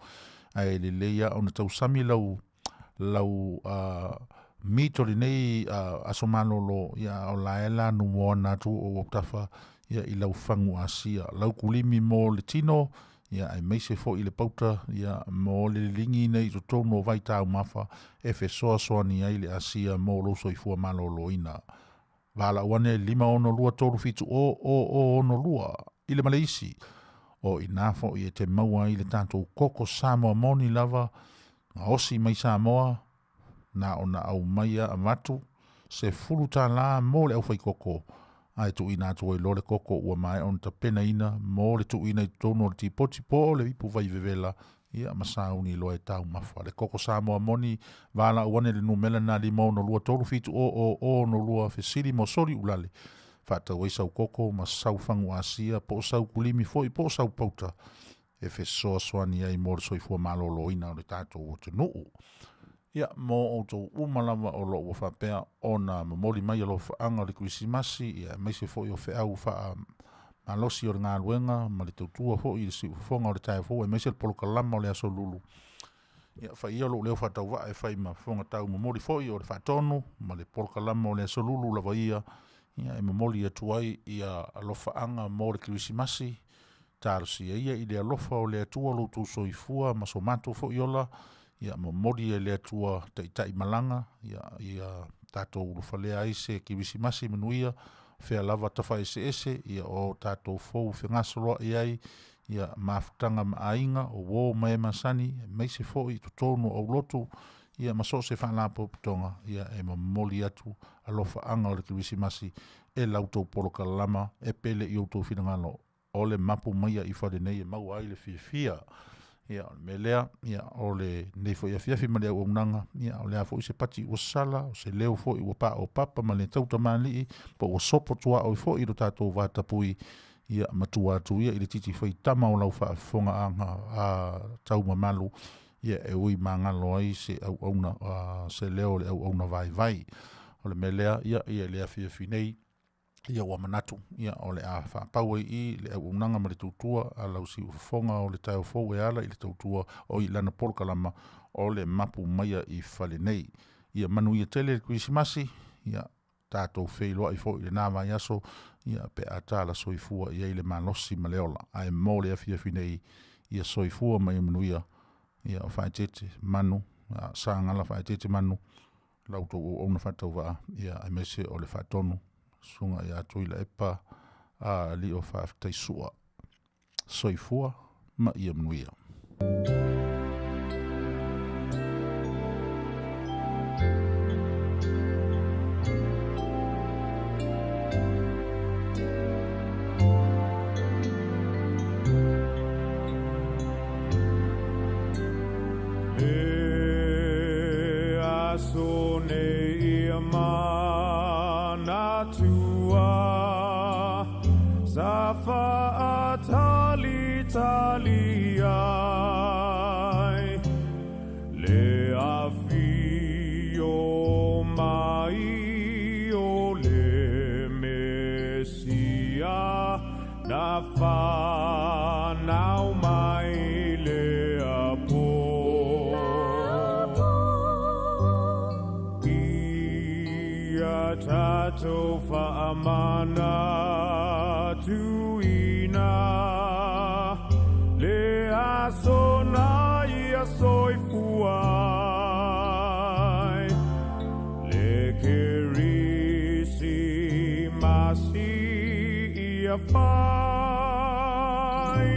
ae lelei lava ona tausami lau lau mito i lenei aso malōlō, ia a o la e la numoana atu o autafa ia i lau fagu asia, lau kulimi mo le tino, ia aemaise foi le pauta, ia mo le liligiina i totonu o vaitaumafa e fesoasoani ai le asia mo lou soifua malōlōina. Valaau ane 562 370 0062 i le Maleisi, o ina foi e te maua ai le tatou koko Samoa moni lava, gaosi mai Samoa, na ona aumaia avatu, $10 mo le aufaikoko, ae tuuina atu ai loa le koko ua maea ona tapenaina mo le tuuina i totonu o le tipoti po o le ipu vai vevela, ia ma sauni loa e taumafa. Le koko Samoa moni, valaau ane le numera lena 562 370 0062, fesili mo Soli Ulale, faatau ai sau koko ma sau fagu asia po o sau kulimi foi po o sau pauta e fesoasoani ai mo le soifua malōlōina o le tatou atunuu. Ia, mo outou uma lava o loo ua faapea ona momoli mai alofaaga o le kerisimasi, ia aemaise foi o feau faamalosi o le galuega ma le tautua foi i le siufofoga o le taeao fou, aemaise le polokalama o le aso Lulu. Ia faia lou leo faatauvaa e fai ma fofoga taumomoli fo'i o le faatonu ma le polokalama o le aso lulu lava ia. Ia e momoli atu ai ia alofaaga mo le Kerisimasi, talosia ia i le alofa o le Atua lo outou soifua ma so matou foi ola. Ia momoli e le Atua taitai malaga ia ia tatou ulufalea ai se Kerisimasi manuia, fea lava tafaeseese ia o tatou fou fegasoloai ai ia mafutaga ma aiga o uō ma e masani aemaise foi i totonu o aulotu ia ma so o se faalapotopotoga. Ia e momoli atu alofaaga o le Kerisimasi e la outou polokalama e pele i outou finagalo o le mapu mai ai i fale nei e maua ai le fiafia. Ia o le mea lea, ia o lenei foi afiafi ma le auaunaga, ia o le a foi se pati ua sala, o se leo foi ua paopapa ma le tautamalii, po ua sopo tuaoi foi i lo tatou vatapuia, ia matua atu ia i le titi faitama o lau faafofogaaga taumamalu, ia e ui magalo ai se auauna se leo o le auauna vaivai. O le mea lea, ia i le afiafi nei, ia ua manatu ia o le a faapau ai i i le auaunaga ma le tautua a lau siufofoga o le taeao fou e ala i le tautua o i lana polokalama o le mapu mai i fale nei. Ia manuia tele le Kerisimasi, ia tatou feiloai foi i lena vaiaso ia pe a tala soifua i ai le malosi ma le ola. Ae mo le afiafi nei, ia soifua ma ia manuia. Ia o faaeteete manu, Sagala faaeteete manu, la outou auauna faatauvaa, ia aemaise o le faatonu susuga ia Tuilaepa Lio Faafetai Sua. Soifua ma ia manuia. Le aso nei ia manatua, sa faatalitali ai, le afio mai o le Mesia, na whanau mai le apo. Ia tatou faamana tuina, le aso na ia soifua ai, le Kerisimasi ia fai,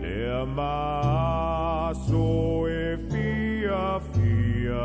le maso e fiafia ai.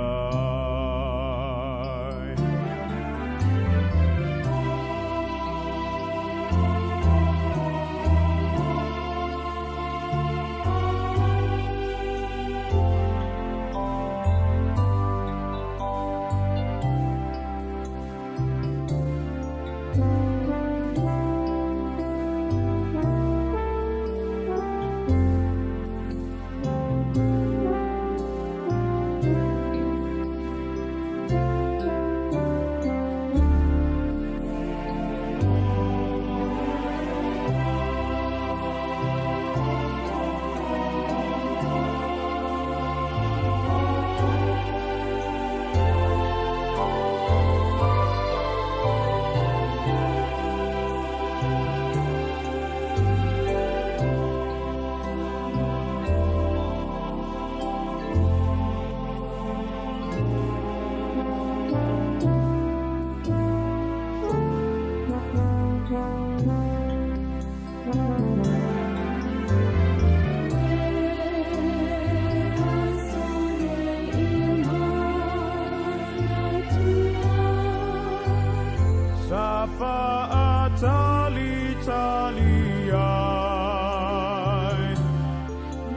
Sa faatalitali ai,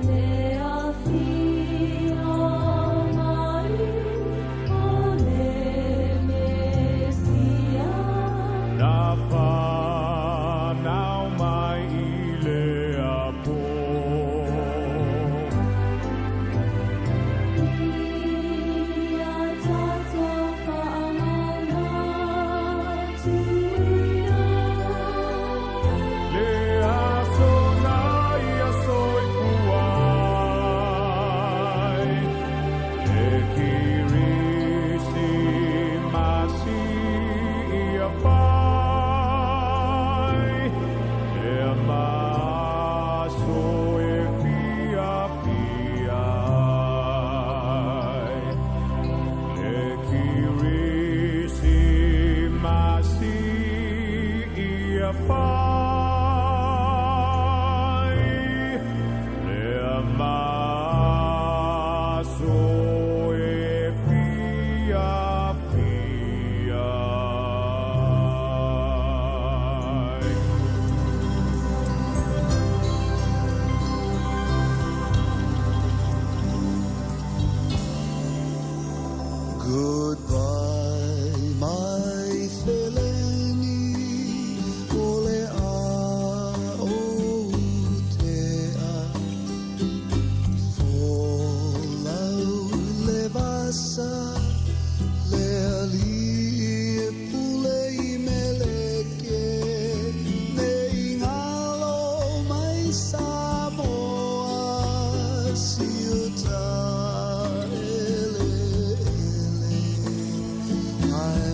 Le afio mai o le Mesia, na whanau mai i le apo. Ia tatou faamana tuina, Le Goodbye, my feleni, o le a o te a. Folau le vasa, le ali e pule i meleke, nei ngalo mai Samoa, si uta ele ele. Ai